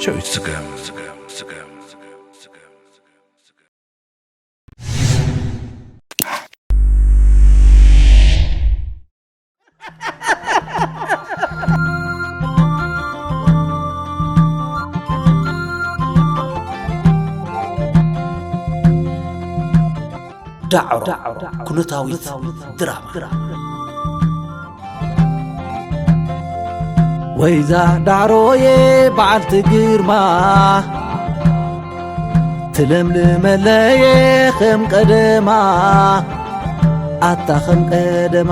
ጨው ይስገም። ዳዕሮ ኩነታዊት ድራማ። ወይዛ ዳዕሮዬ በዓልቲ ግርማ፣ ትለምልመለየ ከም ቀደማ፣ ኣታ ከም ቀደማ።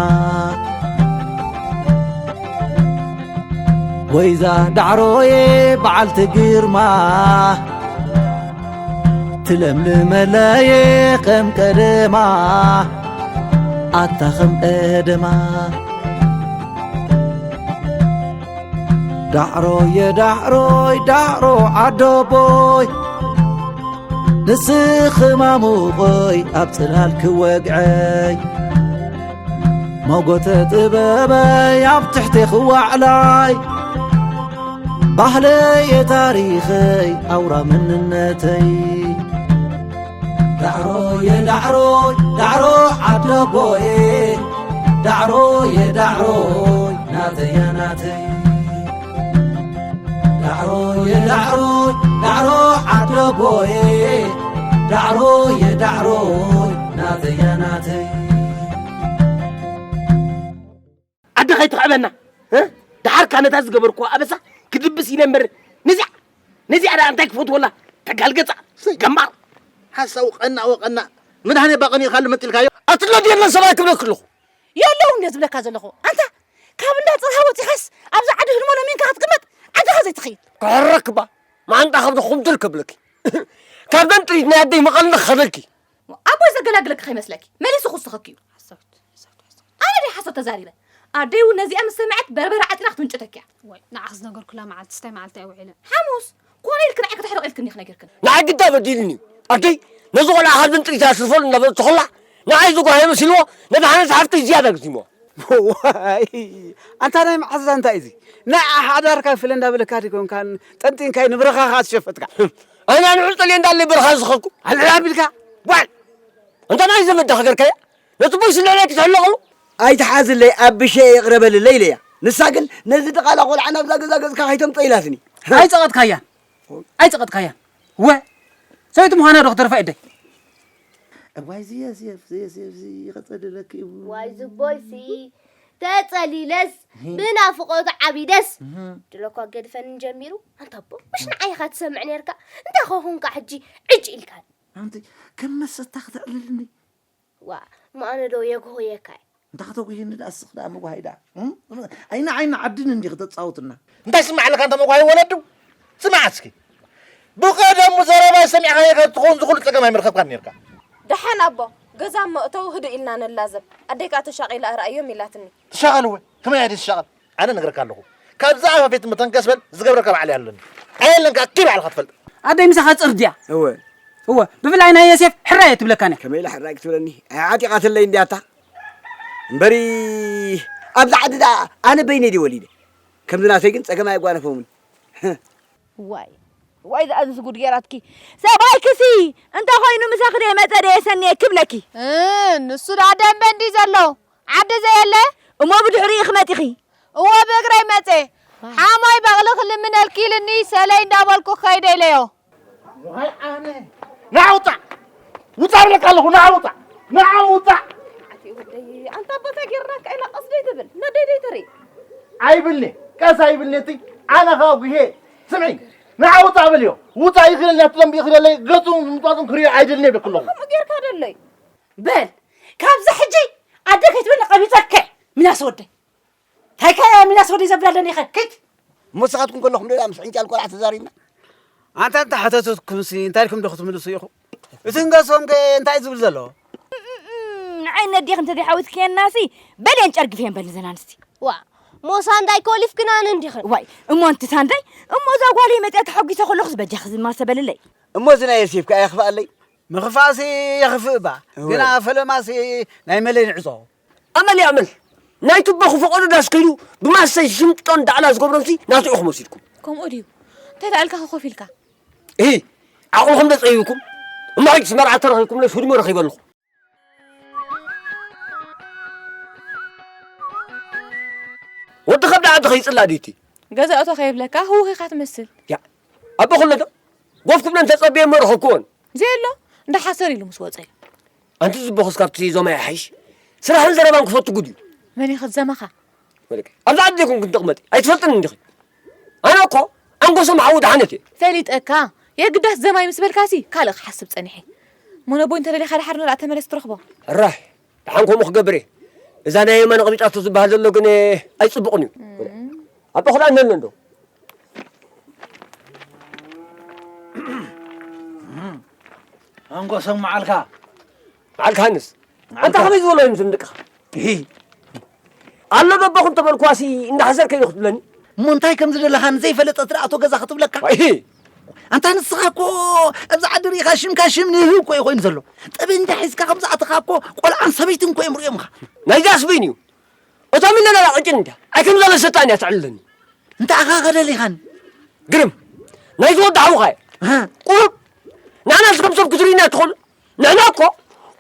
ወይዛ ዳዕሮዬ በዓልቲ ግርማ፣ ትለምልመለየ ከም ቀደማ፣ ኣታ ከም ቀደማ። ዳዕሮየ ዳዕሮይ ዳዕሮ ዓደቦይ፣ ንስኺ ማሙቐይ ኣብ ጽላል ክወግዐይ፣ መጎተ ጥበበይ ኣብ ትሕቲ ክዋዕላይ፣ ባህለየ ታሪኸይ ኣውራ መንነተይ። ዳዕሮየ ዳዕሮይ ዳዕሮ ዓደቦየ፣ ዳዕሮየ ዳዕሮይ ናተያ ናተይ። ዳዕሮየ ዳዕሮይ ዳዕሮ ዓደቦየ፣ ዳዕሮየ ዳዕሮይ ናተያ ናተይ። ኣደ ከይትኽዕበና፣ እ? ደሓርካ ነታ ዝገበርኩዋ ኣበሳ ክድብስ ኢለ እምበር፣ ነዚኣ፣ ነዚኣ ደኣ እንታይ ክፈትወላ? ተጋል ገጻ፣ ሰይ። ገማር። ሓሳዊ ቀናእ ወቀናእ። መድሃኔ ባቐኒእካሉ መጢልካዮ? ኣትሎ ድየለን ሰብኣይ ክብለኪ ኣለኹ። የለውን እየ ዝብለካ ዘለኹ። ኣንታ፣ ካብ እንዳ ጽርሃ ወጺኻስ፣ ኣብዚ ዓዲ ህልሞ ለሚንካ ክትቅመጥ፣ ዓድኻ ዘይትኸይድ። ክሕረክባ፣ ማዓንጣ ካብ ዝኹምትር ከብለኪ። ካብ ደን ጥሪት ናይ ኣደይ መቐል ንኸደልኪ። ኣቦይ ዘገላግለኪ ከይመስለኪ፣ መሊሱ ክውስኸኪ እዩ። ሓሳዊት፣ ሓሳዊት፣ ሓሳዊት። ኣነ ደይ ሓሶት ተዛሪበ። ኣደይ እውን ነዚኣ ምስ ሰምዐት በርበረ ዓጢና ክትውንጭተኪ እያ። ወይ፣ ንዓኽ ዝነገርኩላ መዓልቲ ስታይ መዓልቲ ኣይውዒልን። ሓሙስ፣ ኮነ ኢልክን ንዓይ ከተሕርቕ ኢልክን ዲኺ ነጊርክን? ንዓይ ግዳ በዲልኒ እዩ። ኣደይ፣ ነዚ ቆልዓ ካብ ደን ጥሪት ኣስርፈሉ እናበለት ተኾላ፣ ንዓይ ዝጓሃየ መሲልዎ፣ ነታ ሓነት ሓፍተይ ዝያዳ ግዚሞ። ዋይ፣ ኣንታ ናይ መዓስ ዛንታ እዩ እዚ? ናይ ሓዳርካ ፍለ እንዳበለካ ዲኮንካን ጠንጢንካይ ንብረኻኻ ዝሸፈጥካ? ኣና ንዑ ጠልየ እንዳለይ በረኻ ዝኸኩ? ኣልዕል ኣቢልካ? ዋይ! ኣንታ ናይ ዘመድ ዳኸገርካያ? ነቲ ቦይ ስለ ዕላይኪ ትሕለቕሉ? ኣይትሓዝለይ፣ ኣቢሸ ይቕረ በልለይ ኢለያ። ንሳ ግን ነዚ ድቓላ ቆልዓ ናብዛ ገዛ ገጽካ ከይተምጾ ኢላትኒ። ኣይጸቐጥካያን። ኣይጸቐጥካያን። ወ-፣ ሰበይቲ ምዃና ዶ ክተርፋ እደይ? እዋይ ዝየስየፍ፣ ዝየስየፍ፣ እዚ ይኸጸድለኪ እዩ። ዋይ ዝቦይሲ፣ ተጸሊለስ፣ እህ። ብናፍቖት ዓቢደስ። እህ። ድሎኳ ገድፈኒ ጀሚሩ። ኣንታ ኣቦ፣ ምሽ ንዓይ ኢኻ ትሰምዕ ነርካ? እንታይ ኸኹንካ ሕጂ ዕጭ ኢልካኒ? ኣንቲ ከም መሰታ ክተዕልልኒ? ዋ፣ እሞ ኣነ ዶ የግሆየካ እየ? እንታ ከተጉህየኒ ደኣ እስኽ ደኣ መጓሃይ ደኣ። እም? ኣይና ዓይና ዓድን እንዲኺ ተጻውትና። እንታይ ስማዕ ኣለካ እንተ መጓሃይ ወለዱ? ስማዕ እስኪ። ብቐደሙ ዘረባይ ሰሚዕካዮ ካብ ትኸውን ዝኹሉ ጸገም ኣይምረኸብካን ነርካ። ደሓን ኣቦ፣ ገዛ እሞ እተው ህድእ ኢልና ንላዘብ። ኣደይ ከኣ ተሻቒላ ኣርኣዮም ኢላትኒ። ትሻቐል እወ። ከመይ እያ ትሻቐል? ኣነ ነግረካ ኣለኹ። ካብዛ ኣፋፌት መተንከስ በል፣ ዝገብረካ ባዕለይ ኣለኒ። ኣየለንካ፣ ኣኪ ባዕልኻ ትፈልጥ። ኣደይ ምሳኻ ጽርድያ። እወ። እወ፣ ብፍላይ ናይ ዮሴፍ ሕራይ እየ ትብለካኒ። ከመይ ኢላ ሕራይ ክትብለኒ? ኣይ ዓጢቓትለይ እንድያታ። እምበሪ፣ ኣብዚ ዓዲ ደኣ ኣነ በይነይ ድየ ወሊደ? ከምዚ ናተይ ግን ጸገም ኣየጓነፎምን። ዋይ፣ ዋይ፣ ዝኣዝስ ጉድ ጌራትኪ። ሰብኣይክሲ እንተ ኾይኑ ምሳኺ ደይመጸ ደየሰንየ ክብለኪ። እ፣ ንሱ ደኣ ደንበ እንድዩ ዘሎ። ዓዲ ዘየለ? እሞ ብድሕሪኡ ክመጢኺ? እወ፣ ብእግረይ መጼ። ሓሞይ በቕሊ ክልምነልኪ ኢልኒ፣ ሰለይ እንዳበልኩ ከይደ ኢለዮ። ዋይ ኣነ። ንዓ ውጻእ! ውጻእ እብለካ ኣለኹ፣ ንዓ ውጻእ! ንዓ ውጻእ! ኣቲ ወደይ፣ ኣንታ ኣቦታ ጌርናካ ኢና ቀስደይ ትብል፣ ነደይ ደይ ትርኢ። ኣይብልኒ፣ ቀስ ኣይብልኒ እቲ ኣነ ኸኣ ጉሄ። ስምዒ፣ ንዓ ውጻእ በልዮ። ውጻእ ይኽለኒ፣ ኣቲ ደንቢ ይኽለለይ፣ ገጹን ምንቋጹን ክርእዮ ኣይደልን እብለኪ ኣለኹ። ከምኡ ጌርካ ደለይ። በል፣ ካብዚ ሕጂ ኣደ ከይትብል ቀቢጸከ፣ ሚናስ ወደይ። እንታይ ከ ሚናስ ወደይ ዘብል ኣለኒ ኢኸ? ኪድ። እሞ ንስኻትኩም ከለኹም ዶ ምስ ዕንጫል ቆልዓ ተዛሪብና? ኣንታ እንተ ሓተትኩምሲ እንታይ ኢልኩም ዶ ክትምልሱ ኢኹም? እቲ ንገሶም ከ እንታይ ዝብል ዘሎ? ንዓይ ነዴኽ እንተ ዘይሓዊስክየናሲ በልየን ጨርግፍየን በል ንዘን ኣንስቲ። ዋ፣ እሞ ሳንዳይ ኮሊፍክናን እንዲኽን? ዋይ፣ እሞ ኣንቲ ሳንዳይ፣ እሞ እዛ ጓለይ መጺኣ ተሓጒሰ ከለኹስ በጃኺ ዝማሰ በልለይ። እሞ እዚ ናይ ዮሴፍ ከኣ የኽፍኣለይ። ምኽፋእሲ የኽፍእ እባ፣ እወ። ግና ፈለማሲ ናይ መለይ ንዕጾ። ኣመል ይኣመል። ናይ ቱቦ ክፈቐዶ ዳስ ከይዱ ብማሰይ ሽምጦን ዳዕላ ዝገብሮምሲ ናቱ ኢኹም ወሲድኩም። ከምኡ ድዩ? እንታይ ደኣልካ ኮፍ ኢልካ? እሂ፣ ዓቕልኹም ዶ ጸቢብኩም? እሞ ሕጂ መርዓ ተረኺብኩም ዶ ሽድሞ ረኺበ ኣለኹ። ወዲ ከብዲ ዓዲ ከይጽላ ድይቲ? ገዛ እቶ ከይብለካ ህውኽ ኢኻ ትመስል። ያ፣ ኣቦ ኩለ ዶ? ጎፍ ክብለን ተጸብየ እሞ ረኸብኩወን። ዘየሎ፣ እንዳ ሓሰር ኢሉ ምስ ወጸ እዩ። ኣንቲ ጽቡቕስ ካብቲ ዞማ ይሓይሽ። ስራሕን ዘረባን ክፈቱ ጉድ እዩ። መን እዩ ክዘመኻ? ወለቀ፣ ኣብዛ ዓዲ ዘይኮንኩ እንተቕመጢ፣ ኣይትፈልጥን እንዲኺ። ኣነ እኮ ኣንጎሶም ሓዊ ደሓነት እየ። ፈሊጠካ። የግዳስ ዘማይ ምስ በልካሲ ካልእ ክሓስብ ጸኒሐ። እሞ ነቦይ እንተደሊኻ ደሓር ንርኣ ተመለስ ትረኽቦ። ራህ፣ ደሓን ከምኡ ክገብር እየ። እዛ ናይ የማነ ቀቢጻቶ ዝበሃል ዘሎ ግን ኣይጽቡቕን እዩ። እም። ኣቦ ክዳን ነሎ እንዶ። ኣንጎሶም መዓልካ። መዓልካ ሃንስ። መዓልካ። ኣንታ ከመይ ዝበሎ እዮም ዝንድቅኻ? እሂ። ኣሎ ደቦኹም ተበልኳሲ እንዳሕሰር ከይዱ ክትብለኒ? እሞ እንታይ ከም ዝደለኻ ንዘይፈለጠት ደኣ ኣቶ ገዛ ክትብለካ? እሂ። ኣንታ ንስኻ እኮ ኣብዚ ዓዲ ርኢኻ ሽምካ ሽም ንህቢ እኮ እዩ ኮይኑ ዘሎ። ጠበንጃ ሒዝካ ከም ዝኣተኻ እኮ ቆልዓን ሰበይትን እኮ እዮም ርእዮምኻ። ናይዛ ስበይን እዩ። እቶም ኢለና ቅጭን እንድያ። ኣይ ከም ዝበሰታ እንድያ ትዕልለኒ። እንታይ ኢኻ ከደሊኻኒ? ግርም። ናይዚ ወዲ ሓውኻ እየ። እ። ቁሩብ ንሕና ከም ሰብ ክትርእዩና ትኽእሉ። ንሕና እኮ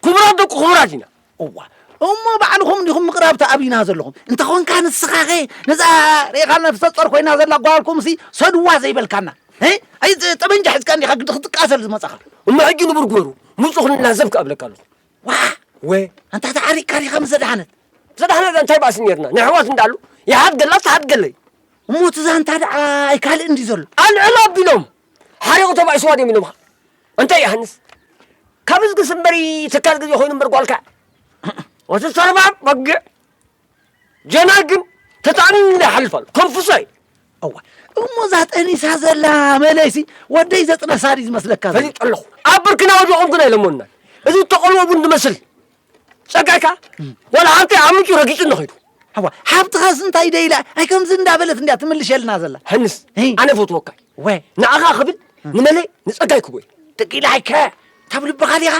ክቡራት ደቂ ክቡራት ኢና። እዋ። እሞ ባዕልኹም እንዲኹም ምቕራብ ተኣብዩና ዘለኹም። እንተኾንካ ንስኻኸ ነዛ ርኢኻ ነፍሰ ጾር ኮይና ዘላ ጓልኩምሲ ሰድዋ ዘይበልካና። እ? ኣይ፣ ጠበንጃ ሒዝካ እንዲኻ ክትቃተል ዝመጻኻ። እሞ ሕጂ ንቡር ግበሩ። ምጹ ክንላዘብ ክኣብለካ ኣለኹ። ዋ! ወ- ኣንታ ተዓሪቕካ ዲኻ ምስ ዘድሓነት? ዘድሓነት እንታይ ባእሲ ኔርና? ንኣሕዋት እንዳሉ ይሓድገላ ትሓድገለይ። እሞ እቲ ዛንታ ደኣ ኣይካልእ እንዲ ዘሎ? ኣልዕል ኣቢሎም ሓሪቑ ተባኢስዋ ድዮም ኢሎምኻ? እንታይ ይሃንስ? ካብ እዝግስ እምበሪ ትካል ግዜ ኮይኑ እምበር ጓልካ። ወትሰርባ በግዕ ጀናግም ተጣዕኒ ይሓልፋል። ከንፍሶ እዩ። እዋ፣ እሞ እዛ ጠኒሳ ዘላ መለይሲ ወደይ ዘጥነሳ ድዩ ዝመስለካ ዘሎ? ፈሊጠ ኣለኹ። ኣብ ብርክና ወዲቖም ግን ኣይለመኑናን። እዚ እተቐልዎ ቡን ዝመስል ጸጋይካ ዋላ ሓንቲ ኣምልጩ ረጊጹ እንዶ ኸይዱ። እዋ፣ ሓብትኻስ እንታይ ደይላ? ኣይ ከምዚ እንዳበለት እንድያ ትምልሸልና ዘላ። ሃንስ፣ እይ። ኣነ ፈትወካ። ወ- ንዓኻ ክብል ንመለይ ንጸጋይ ክቦይ። ደቂላይከ፣ ካብ ልብኻ ዲኻ?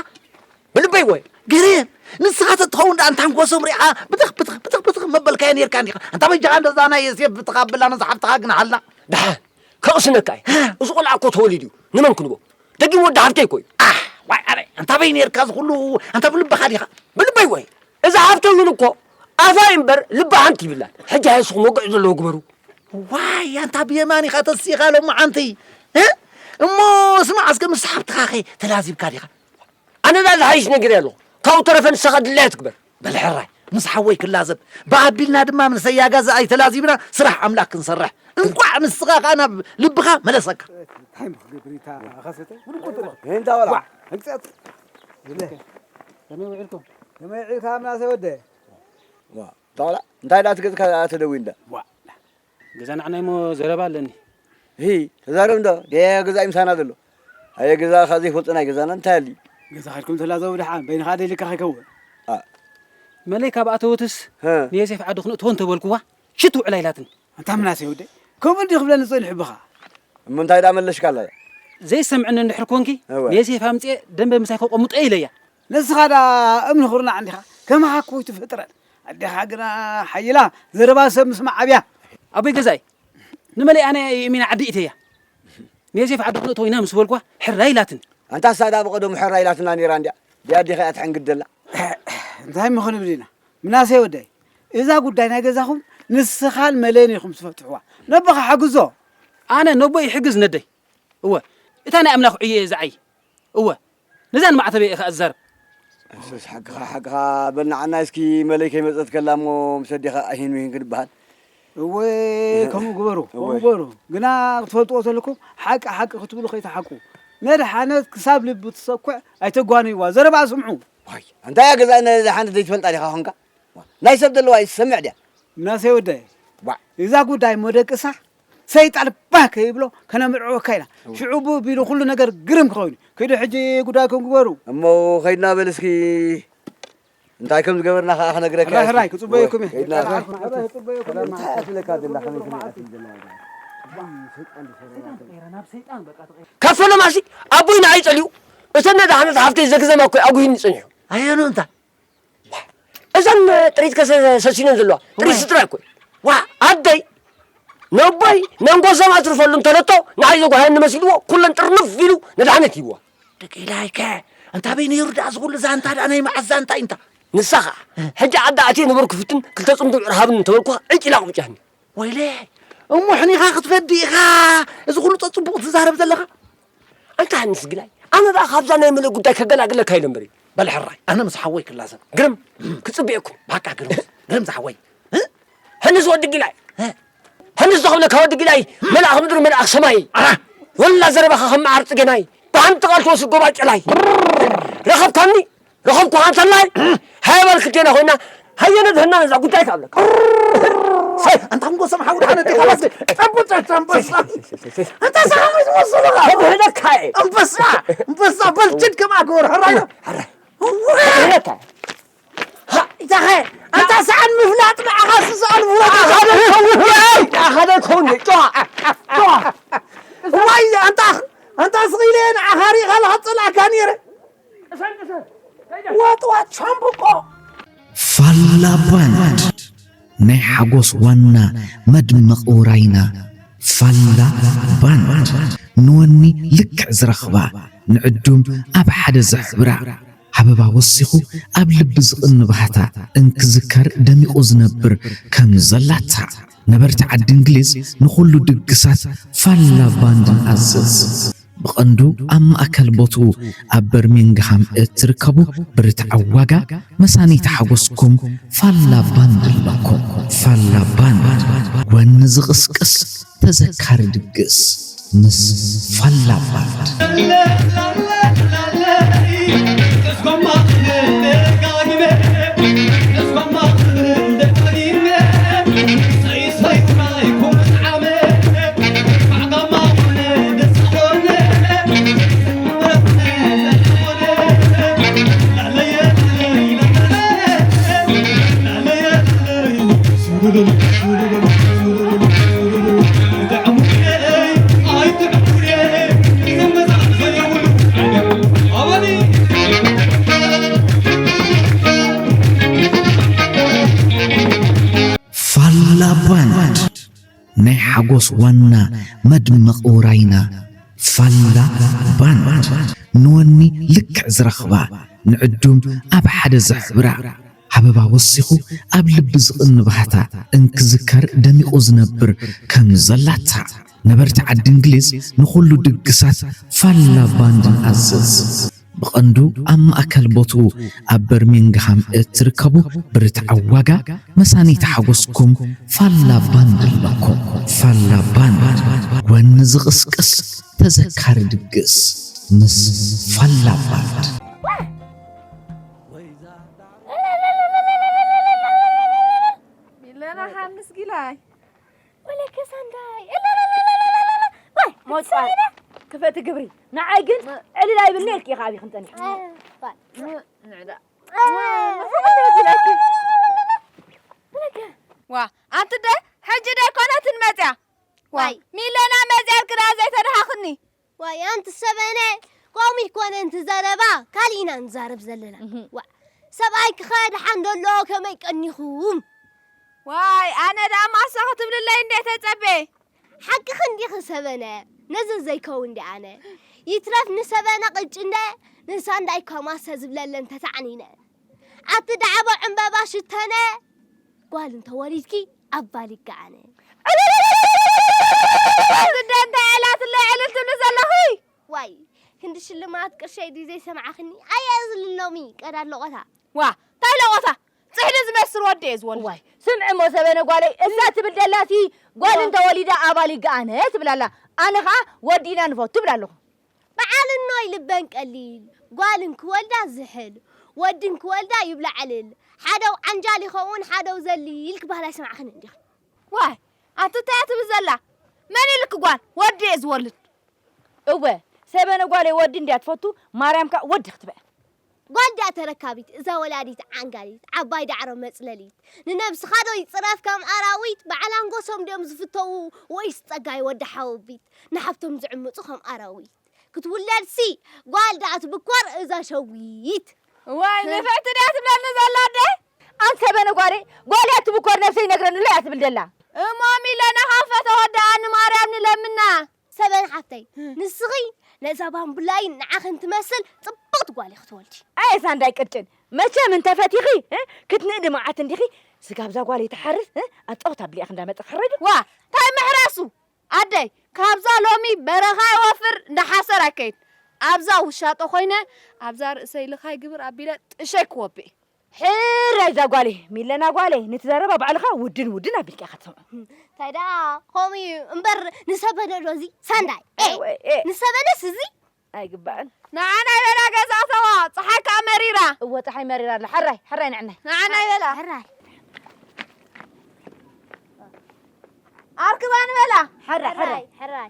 ብልበይ ወይ? ግርም፣ ንስኻ ተትኸውን ደኣ እንታ ንጎሶም ሪኻ ብትኽ፣ ብትኽ፣ ብትኽ፣ ብትኽ መበልካዮ ኔርካ እንዲኻ። ኣንታ በጃኻ እንደዛ ናይ ዮሴፍ ብትኻ ኣብላ ነዛ ሓፍትኻ ግንሓልና። ደሓን፣ ከቕስነካ እየ። ሃ። እዚ ቆልዓ እኮ ተወሊዱ እዩ። ንመን ክንቦ? ደጊም ወዲ ሓፍተይ እኮ እዩ። ኣሕ፣ ዋይ ኣበይ፣ ኣንታ በይ ኔርካ እዚ ኩሉ፣ ኣንታ ብልብኻ ዲኻ? ብልበይ ወይ? እዛ ሓፍተይ እውን እኮ ኣፋ እምበር ልባ ሓንቲ ይብላን። ሕጂ ሃይ እስኹም ወግዒ ዘለዎ ግበሩ። ዋይ፣ ኣንታ ብየማን ኢኻ ተሲኻ ሎማዓንቲ። እ? እሞ ስማዕ እስከ ምስ ሓፍትኻ ኸ ተላዚብካ ዲኻ? ኣነ ዳ ዝሓይሽ ነጊረ ኣለኹ። ካብኡ ተረፈ ንስኻ ድላያ ትግበር። በል ሕራይ፣ ምስ ሓወይ ክላዘብ። ብኣቢልና ድማ ምስ ኣያጋዛ ኣይተላዚብና ስራሕ ኣምላክ ክንሰርሕ። እንቋዕ ንስኻ ኸኣ ናብ ልብኻ መለሰካ። እንታይ ምኽገብር ኢታ ኸሰተ? ምንም ቁጥር። ይሄን ታወላ። ዋ። ህግጸት። ዝለ። ከመይ ውዒልኩም? ከመይ ውዒልካ ምናሴ ወደ? ዋ፣ ታወላ። እንታይ ዳ ትገዝካ ተደዊ እንዳ? ዋ። ገዛ ንዓናይ እሞ ዘረባ ኣለኒ። ሂ፣ ተዛረብ እንዶ፣ ደያ ገዛ እዩ ምሳና ዘሎ። ኣየ ገዛ ኻ ዘይፈልጦ ናይ ገዛና እንታይ ኣሊ? ገዛ ኸድኩም ተላዘቡ ደሓን፣ በይንኻ ደሊካ ከይከውን። ኣ። መለይ ካብ ኣተወትስ፣ ሀ። ንየሴፍ ዓዲ ክንእትዎ እንተበልኩዋ፣ ሽት ውዕል ኣይላትን። ኣንታ ምናሴ ወደይ፣ ከምኡ እንዲ ክብለኒ ጸኒሑ ብኻ። እሞ እንታይ ደኣ መለሽካ ኣላ? ዘይሰምዕኒ እንድሕር ኮንኪ፣ እወ። ንየሴፍ ኣምጽኤ ደንበ ምሳይ ከቆምጦ ኢለያ። ንስኻ ደኣ እምኒ ኹርናዕ እንዲኻ፣ ከማኻ ኮይቱ ፍጥረት። ኣዴኻ ግና ሓይላ፣ ዘረባ ሰብ ምስማዕ ኣብያ። ኣቦይ ገዛይ፣ ንመለይ ኣነ የሚና ዓዲ ኢተያ። ንየሴፍ ዓዲ ክንእቶ ኢና ምስ በልኳ፣ ሕራይ ኢላትን። ኣንታ ሳዳ ብቐደሙ ሕራይ ኢላትና ነይራ እንድያ። ዲያ ኣዴኻ እያ ትሕንግድ ዘላ። እንታይ ምኽንብል ኢና? ምናሴ ወደይ፣ እዛ ጉዳይ ናይ ገዛኹም ንስኻን መለይን ኢኹም ትፈትሕዋ። ነቦኻ ሓግዞ። ኣነ ነቦ ይሕግዝ ነደይ። እወ፣ እታ ናይ ኣምላኽ ዕዮ እየ ዝዓዪ። እወ፣ ነዛ ንማዕተበይ እየ ኸኣ ዝዛረብ። እሰስ፣ ሓቅኻ፣ ሓቅኻ። በል ንዓናይ እስኪ መለይ ከይመጸት ከላ እሞ ምስ ኣዴኻ ኣሂን ምሂን ክንበሃል። እወ፣ እህ። ከምኡ ግበሩ፣ ከምኡ እወ። ግበሩ። ግና ክትፈልጥዎ ዘለኩም፣ ሓቂ ሓቂ ክትብሉ ከይትሓቁ። መድሓነት ክሳብ ልቢ ትሰኩዕ ኣይተጓንይዋ። ዘረባ ስምዑ። ዋይ፣ ኣንታ እያ ገዛ ነዛ ሓንቲ ዘይትፈልጣ ዲኻ ኾንካ? ናይ ሰብ ዘለዋ ይሰምዕ ድያ? ምናሴ ወደይ፣ ዋዕ። እዛ ጉዳይ እሞ ደቅሳ ሰይጣን ባህ ከይብሎ ከነምርዕወካ ኢና። እወ። ሽዑ ቡ ቢሉ ኩሉ ነገር ግርም ክኸውን እዩ። ከይዱ ሕጂ ጉዳይኩም ግበሩ። እሞ ኸይድና በል እስኪ እንታይ ከም ዝገበርና ኸዓ ክነግረካ ሕራይ፣ እየ። ሕራይ፣ ክጽበየኩም እየ። ከይድና። እንታይ እያ ትብለካ ዘላ? ከመይ ትብለካ ዘላ? ካብ ፈለማሲ ኣቦይ ንዓይ ጸሊኡ እተን ነዛ ሓነት ሓፍተይ ዘግዘማ እኮ ኣጉሂኒ ጸኒሑ። ኣየኑ እንታ? እዘን ጥሪት ከሰሲነን ዘለዋ ጥሪት እወ። ስድራ እኮ። ዋ፣ ኣደይ ነቦይ መንጎሶም ኣትርፈሉ እንተለቶ ንዓይ ዘጓህየኒ መሲልዎ ኩለን ጥርንፍ ኢሉ ነድሓነት ሂብዋ። ደቂላይከ እንታ በይ ነይሩ ደኣ ዝኹሉ ዛንታ ደኣ ናይ መዓስ ዛንታ እዩ እንታ? ንሳ ኸዓ ሕጂ ዓዲ ኣትየ ነበርኩ ፍትን ክልተ ጽምዲ ብዕር ሃብኒ እንተበልኩኻ ዕጭ ኢላ ኣቕብጫኒ። ወይለ እሞ ሕኒኻ ክትፈዲ ኢኻ እዚ ኩሉ ጸጽቡቕ ትዛረብ ዘለኻ? ኣንታ ሃንስ ግላይ ኣነ ደኣ ካብዛ ናይ ምልእ ጉዳይ ከገላግለካ ኢለ እምበር እዩ። በል ሕራይ ኣነ ምስ ሓወይ ክላዘብ። ግርም ክጽብየኩም። ባካ ግርም ግርም ዝሓወይ። ሕንስ ወዲ ግላይ ሕንስ ዝኾነካ ወዲ ግላይ መልኣኽ ምድሪ መልኣኽ ሰማይ። ወላ ዘረባኻ ከም መዓር ጽገናይ ብሓንቲ ቃል ተወስድ ጎባጭ ጨላይ። ረኸብካኒ ረኸብኩኻ እንተላይ ሃይበል ክልቴና ኮይና ሃየ ነድህና ነዛ ጉዳይ ክኣብለካ። ሰይ ኣንታ ክንጎሶም ሓው ደሓነ ዲኻ? ባስ ጠቡጠ ኣንበሳ። ኣንታ ሰሓ ዝመስሉ ኸብህለካ እየ። ኣንበሳ ኣንበሳ በልችድ ከማ ክወር ሕራይ። ሕራይ። እወ። ክብህለካ እየ። ኢታኸ ኣንታ ሰዓን ምፍላጥ ንዓኻ ስሰኣል ምፍላጥ። ኣኸደ ከውን ጨዋ ጨዋ። ዋይ ኣንታ ኣንታ ስኺለ ንዓኻ ሪኻ ዝኸጸላካ ነይረ። ዋጥዋጥ ሻምብቆ። ፋላ ባንድ ናይ ሓጎስ ዋና መድመቒ ውራይና። ፋላ ባንድ ንወኒ ልክዕ ዝረኽባ ንዕዱም ኣብ ሓደ ዘሕብራ። ሃበባ ወሲኹ ኣብ ልቢ ዝቕኒ ባህታ እንክዝከር ደሚቑ ዝነብር ከም ዘላታ ነበርቲ ዓዲ እንግሊዝ ንኹሉ ድግሳት ፋላ ባንድ ንኣዝዝ። ብቐንዱ ኣብ ማእከል ቦትኡ ኣብ በርሚንግሃም እትርከቡ ብርትዓዊ ዋጋ መሳኒቲ ሓጎስኩም ፋላ ባንድ ኣለኩም። ፋላ ባንድ ወኒ ዝቕስቅስ ተዘካሪ ድግስ ምስ ፋላ ባንድ። ፋላ ባንድ ናይ ሓጎስ ዋና መድመቒ ውራይና። ፋላ ባንድ ንወኒ ልክዕ ዝረኽባ ንዕዱም ኣብ ሓደ ዘሕብራ። ሃበባ ወሲኹ ኣብ ልቢ ዝቕኒ ባህታ እንክዝከር ደሚቑ ዝነብር ከም ዘላታ ነበርቲ ዓዲ እንግሊዝ ንኹሉ ድግሳት ፋላ ባንድ ንኣዝዝ። ብቐንዱ ኣብ ማእከል ቦትኡ ኣብ በርሚንግሃም እትርከቡ ብርትዓዊ ዋጋ መሳኒቲ ሓጎስኩም ፋላ ባንድ ኣለኩም። ፋላ ባንድ ወኒ ዝቕስቅስ ተዘካሪ ድግስ ምስ ፋላ ባንድ። ሚለና ሓንስ ጊላይ ወለከ ሳንዳይ ሞጫ ክፈቲ ግብሪ ንዓይ ግን ዕልል ኣይብልኒ ኢልኪ ኢኻ ኣቢኽን ጸኒሕኪ። ዋ ኣንቲ ደ ሕጂ ደ ኣይኮነትን መጽያ ዋይ ሚለና መጽያ ኢልኪ ደኣ ዘይተደሃኽኒ ዋይ ኣንቲ ሰበነ ከምኡ ኣይኮነን እቲ ዘረባ ካሊእ ኢና ንዛረብ ዘለና ዋእ ሰብኣይኪኸ ደሓን ዶ ኣሎ ከመይ ቀኒኹም ዋይ ኣነ ደኣ ማሶ ክትብልለይ እንዴ ተጸቤ ሓቅኺ እንዲኺ ሰበነ ነዚ ዘይከውን ድኣ ኣነ ይትረፍ ንሰበነ ቅጭ እንደ ንሳንዳይ ከማሰ ዝብለለን ተታዕኒነ ኣቲ ዳዕቦ ዕምበባ ሽተነ ጓል እንተወሊድኪ ኣብ ባሊጋ ኣነ እዚ ደንታ ዕላትለ ዕልል ትብሊ ዘለኺ ዋይ ክንዲ ሽልማት ቅርሸይ ድዩ ዘይሰማዕኽኒ ኣየ እዚ ልሎሚ ቀዳድ ለቖታ ዋ ታይ ለቖታ ጽሕዲ ዝመስል ወዲ እየ ዝወልድ ዋይ ስምዒ እሞ ሰበነ ጓለይ እዛ ትብል ደላሲ ጓል እንተወሊዳ ኣባል ይገኣነ ትብል ኣላ ኣነ ኸዓ ወዲና ንፈቱ ትብል ኣለኹ በዓል እኖይ ልበን ቀሊል ጓል እንክወልዳ ዝሕል ወዲ እንክወልዳ ይብላ ዕልል ሓደው ዓንጃል ይኸውን ሓደው ዘሊል ክበሃል ኣይሰማዕኽን እንዲኺ ዋይ ኣቲ እንታይ እያ ትብል ዘላ መን ኢልኪ ጓል ወዲ እየ ዝወልድ እወ ሰበነ ጓለይ ወዲ እንድያ ትፈቱ ማርያም ከኣ ወዲ ክትበ ጓል ድያ ተረካቢት እዛ ወላዲት ዓንጋሊት ዓባይ ዳዕሮ መጽለሊት ንነብስኻ ዶ ይጽረፍ ከም ኣራዊት በዓል ኣንጎሶም ድዮም ዝፍተዉ ወይስ ጸጋይ ወዲ ሓወቢት ንሓብቶም ዝዕምጹ ከም ኣራዊት ክትውለድሲ ጓል ድኣ ትብኮር እዛ ሸዊት እዋይ ንፍዕቲ ድያ ትብለኒ ዘላ ኣደ ኣንተ ሰበነ ጓለይ ጓል እያ ትብኮር ነብሰይ ይነግረኒ ኣሎ እያ ትብል ዘላ እሞ ሚለና ካብ ፈተወዳኣ ንማርያም ንለምና። ሰበን ሓፍተይ፣ ንስኺ ነዛ ባምቡላይን ንዓኽን ትመስል ጽብቕቲ ጓል ኢኺ ትወልዲ። ኣየ ሳንዳይ ቅጭን፣ መቸም እንተፈቲኺ፣ እ፣ ክትንእዲ መዓት እንዲኺ፣ ስጋብ እዛ ጓለይ ትሓርስ፣ እ፣ ኣብ ጸወታ ብሊኣኽ እንዳመጸ ክሕረዱ። ዋ፣ ታይ ምሕራሱ? ኣደይ፣ ካብዛ ሎሚ በረኻ ይወፍር፣ እንዳ ሓሰር ኣይከይድ። ኣብዛ ውሻጦ ኮይነ፣ ኣብዛ ርእሰይ ልኻይ ግብር ኣቢለ ጥሸይ ክወብእ። ሕራይ እዛ ጓለይ፣ ሚለና ጓለይ፣ ነቲ ዘረባ ባዕልኻ ውድን ውድን ኣቢልካ ኢኻ ትሰምዖ። እንታይ ደኣ ከምኡ እዩ እምበር፣ ንሰበነ ዶ እዚ ሳንዳይ? ኤ፣ ኣወ፣ ኤ። ንሰበነስ እዚ? ኣይግባእን። ንዓና ይበላ ገዛ ተዋ፣ ፀሓይ ከኣ መሪራ። እወ፣ ፀሓይ መሪራ ኣላ። ሕራይ፣ ሕራይ ንዕናይ። ንዓና ይበላ። ሕራይ። ኣርክባ ንበላ። ሕራይ፣ ሕራይ። ሕራይ፣ ሕራይ።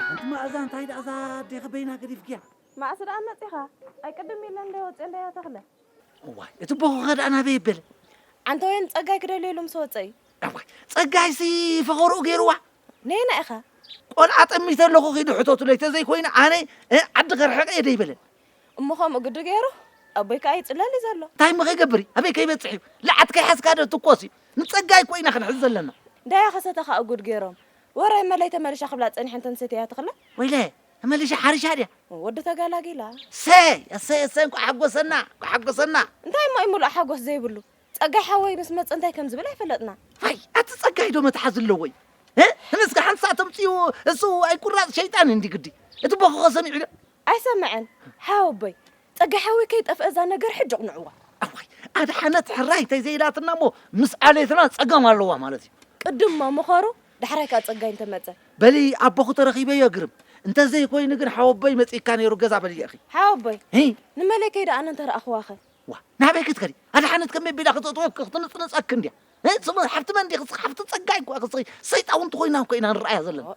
ኣንቲ መኣዛ፣ እንታይ ደኣ እዛ ኣዴኺ በይና ገዲፍክያ? መዓስ ደኣ መጺኻ? ኣይቅድም ኢለ እንደ ወጽእ እንደ ያተኽለ። እዋይ፣ እቲ ቦኹኸ ደኣ ናበይ ይበል? ኣንተ ወይን ጸጋይ ክደልየሉ ምስ ወጸ እዩ። እዋይ፣ ጸጋይሲ ፈኸርኡ ገይርዋ። ነየና ኢኻ? ቆልዓ ጠሚተ ኣለኹ ኺዱ ሕተቱለይ፣ ተዘይኮይኑ ኣነ፣ እ፣ ዓዲ ከርሕቕ እየ ደይበለን። እሞ ከምኡ ግዲ ገይሩ? ኣቦይ ከኣ ይጽለል እዩ ዘሎ። እንታይ እሞ ከይገብር እዩ? ኣበይ ከይበጽሕ እዩ? ለዓት ከይሓዝካ ዶ ትኮስ እዩ? ንጸጋይ እኮ ኢና ክንሕዝ ዘለና። ዳያ ከሰተ ከኣ ጉድ ገይሮም። ወረ መለይ ተመልሻ ክብላ ጸኒሐ እንተ ንሰትያ ትኽላ? ወይለ፣ ተመልሻ ሓሪሻ ድያ? ወዲ ተጋላጊላ። ሰይ፣ እሰይ፣ እሰይ፣ እንኳዕ ሓጎሰና፣ እንኳዕ ሓጎሰና። እንታይ እሞ እዩ ምሉእ ሓጎስ ዘይብሉ? ጸጋይ ሓወይ ምስ መጸ እንታይ ከም ዝብል ኣይፈለጥና። ፋይ፣ ኣቲ ጸጋይ ዶ መትሓዚ ኣለዎ እዩ? እ? ንስካ ሓንሳእ ተምጽኡ፣ እሱ ኣይቁራጽ ሸይጣን እንዲ ግዲ። እቲ ቦኽኸ ሰሚዑ ዶ? ኣይሰምዐን። ሓወቦይ፣ ጸጋይ ሓወይ ከይጠፍአ እዛ ነገር ሕጂ ኣቕንዕዋ። ኣዋይ፣ ኣድሓነት ሕራይ እንተዘይኢላትና እሞ ምስ ዓሌትና ጸገም ኣለዋ ማለት እዩ። ቅድም እሞ ምኸሩ፣ ዳሕራይ ከኣ ጸጋይ እንተመጸ። በሊ ኣቦኹ ተረኺበዮ ግርም። እንተዘይኮይኑ ግን ሓወቦይ መጺእካ ነይሩ ገዛ በሊ ኢኺ። ሓወቦይ፣ ሂ? ንመለይ ከይደ ኣነ እንተረኣኽዋኸ? ዋ፣ ናበይ ክትከዲ? ኣድሓነት ከመይ ቢላ ክትእትወኪ ክትንጽንጸኪ እንድያ? እ፣ ስሙ ሓፍቲ መን ዲኺ? ሓፍቲ ጸጋይ እኮ ኢኺ። ሰይጣውንቲ ኮይና እኮ ኢና ንረኣያ ዘለና።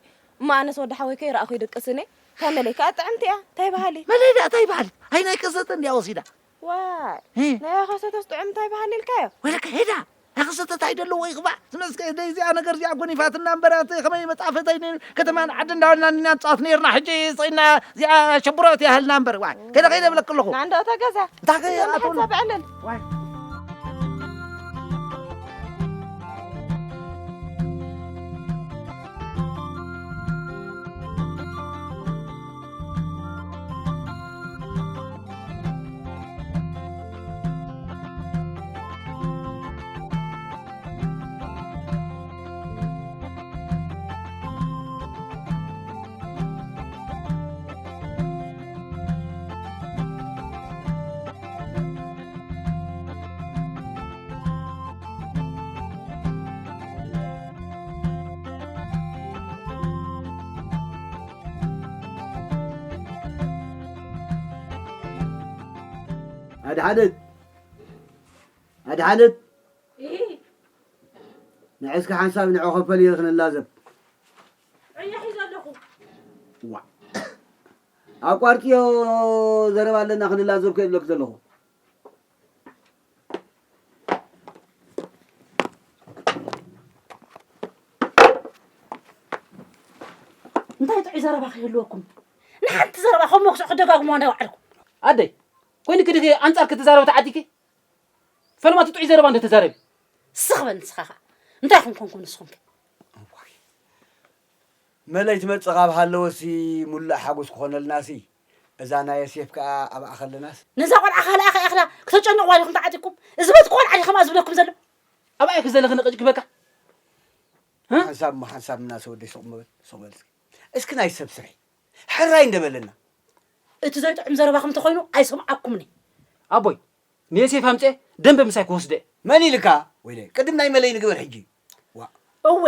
እሞ ኣነስ ወዲ ሓወይ ከይረኣኹ ይድቅስኒ። ከመለይ ከኣ ጥዕምቲ እያ። እንታይ በሃሊ? መለይ ደኣ እንታይ በሃሊ? ኣይ ናይ ከሰተ እንድያ ወሲዳ። ዋይ፣ እ። ናይ ከሰተስ ጥዑም እንታይ በሃሊ ኢልካዮ? ወለከ ሄዳ። ኣኽሰተ እንታይ ደለዎ ይኽባእ? ዝመስከ ደይ እዚኣ ነገር እዚኣ ጎኒፋትና እምበር፣ ኣቲ ከመይ መጻፈተይ ነይሩ? ከተማን ዓድን እንዳበልና ኢና ንጻወት ነይርና። ሕጂ ስኢና እዚኣ ሸብሮት ያህልና እምበር። ዋይ፣ ከደ ከይደ ብለክ ኣለኹ። ናንዶ ተገዛ። እንታይ ከ ኣቶ ንሓንሳብ ዕልል። ዋይ። ኣድሓነት፣ ኣድሓነት። እሂ። ንዕስኪ ሓንሳብ ንዑ ከፈል እየ ክንላዘብ። ዕዮ ሒዘ ኣለኹ። ዋ። ኣቋርጥዮ ዘረባ ኣለና ክንላዘብ ከ እብለኪ ዘለኹ። እንታይ ጥዑይ ዘረባ ክህልወኩም? ንሓንቲ ዘረባ ከም መክስዕ ክደጋግሞ እንዳይ ዋዕልኩም። ኣደይ፣ ኮይንኪ ድኺ ኣንጻር ክትዛረቢ ተዓዲኪ? ፈለማ እቲ ጥዑይ ዘረባ እንዶ ተዛረቢ። ስኽ በል ንስኻ ኸኣ። እንታይ ኮንኮንኩም ንስኹም ከ? መለይ ትመጽእ ካብ ሃለወሲ ሙላእ ሓጎስ ክኾነልናሲ፣ እዛ ናይ ዮሴፍ ከኣ ኣብኣ ከለናስ። ነዛ ቆልዓ ካልኣ ከኣ ኢኽላ ክተጨንቕዋ ዲኹም ተዓጢቕኩም? እዚ ቤት ቆልዓ ዲኹም ዝብለኩም ዘሎ? ኣብኣ ኢኺ ዘለኺ ንቕጭ ክበካ? እ? ሓንሳብ እሞ ሓንሳብ እናሰ ወደይ ስቕ ምበል፣ ስቕ በል እስኪ። እስኪ ናይ ሰብ ስርሒ። ሕራይ እንደበለና። እቲ ዘይጥዑም ዘረባኹም እንተኾይኑ ኣይሰምዓኩምን እየ። ኣቦይ፣ ንዮሴፍ ኣምጽኤ ደንበ ምሳይ ክወስዶ እየ። መን ኢልካ? ወይለ፣ ቅድም ናይ መለይ ንግበር ሕጂ። ዋ። እወ፣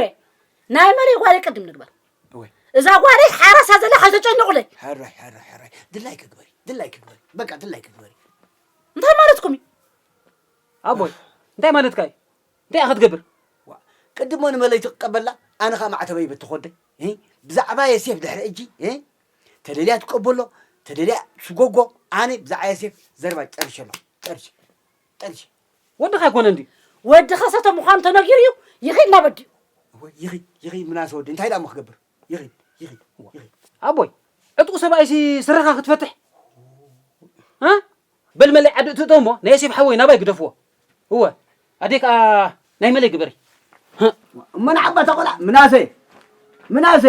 ናይ መለይ ጓለይ ቅድም ንግበር። እወ። እዛ ጓለይ ሓራሳ ዘላ ከይተጨንቑለይ። ሕራይ፣ ሕራይ፣ ሕራይ። ድላይኪ ግበሪ፣ ድላይኪ ግበሪ። በቃ ድላይኪ ግበሪ። እንታይ ማለትኩም እዩ? ኣቦይ፣ እንታይ ማለትካ እዩ? እንታይ ኢኻ ክትገብር? ዋ፣ ቅድሞ ንመለይ ትቀበላ፣ ኣነ ኸኣ ማዕተበይ በትኾ ወደይ። እ? ብዛዕባ የሴፍ ድሕሪ ሕጂ፣ እ? ተደልያ ትቀበሎ፣ ተደልያ ትስጎጎ። ኣነ ብዛዕባ የሴፍ ዘረባ ጨርሸ ኣለኹ። ጨርሸ። ጨርሸ። ወድኻ ኣይኮነ እንዲ። ወድኻ ሰተ ምዃኑ ተነጊሩ እዩ። ይኺድ ናብ ኣዲኡ። እወ፣ ይኺድ፣ ይኺድ ምናሰ ወዲ። እንታይ ደኣ እሞ ክገብር? ይኺድ፣ ይኺድ፣ ይኺድ። ኣቦይ፣ ዕጡቕ ሰብኣይሲ ስረኻ ክትፈትሕ? እ? በል መለይ ዓዲ እትእቶ እሞ ናይ ዮሴፍ ሓወይ ናባይ ግደፍዎ። እወ፣ ኣደይ ከኣ ናይ መለይ ግበሪ። እሞ ንዓባታ ቆልዓ፣ ምናሴ፣ ምናሴ፣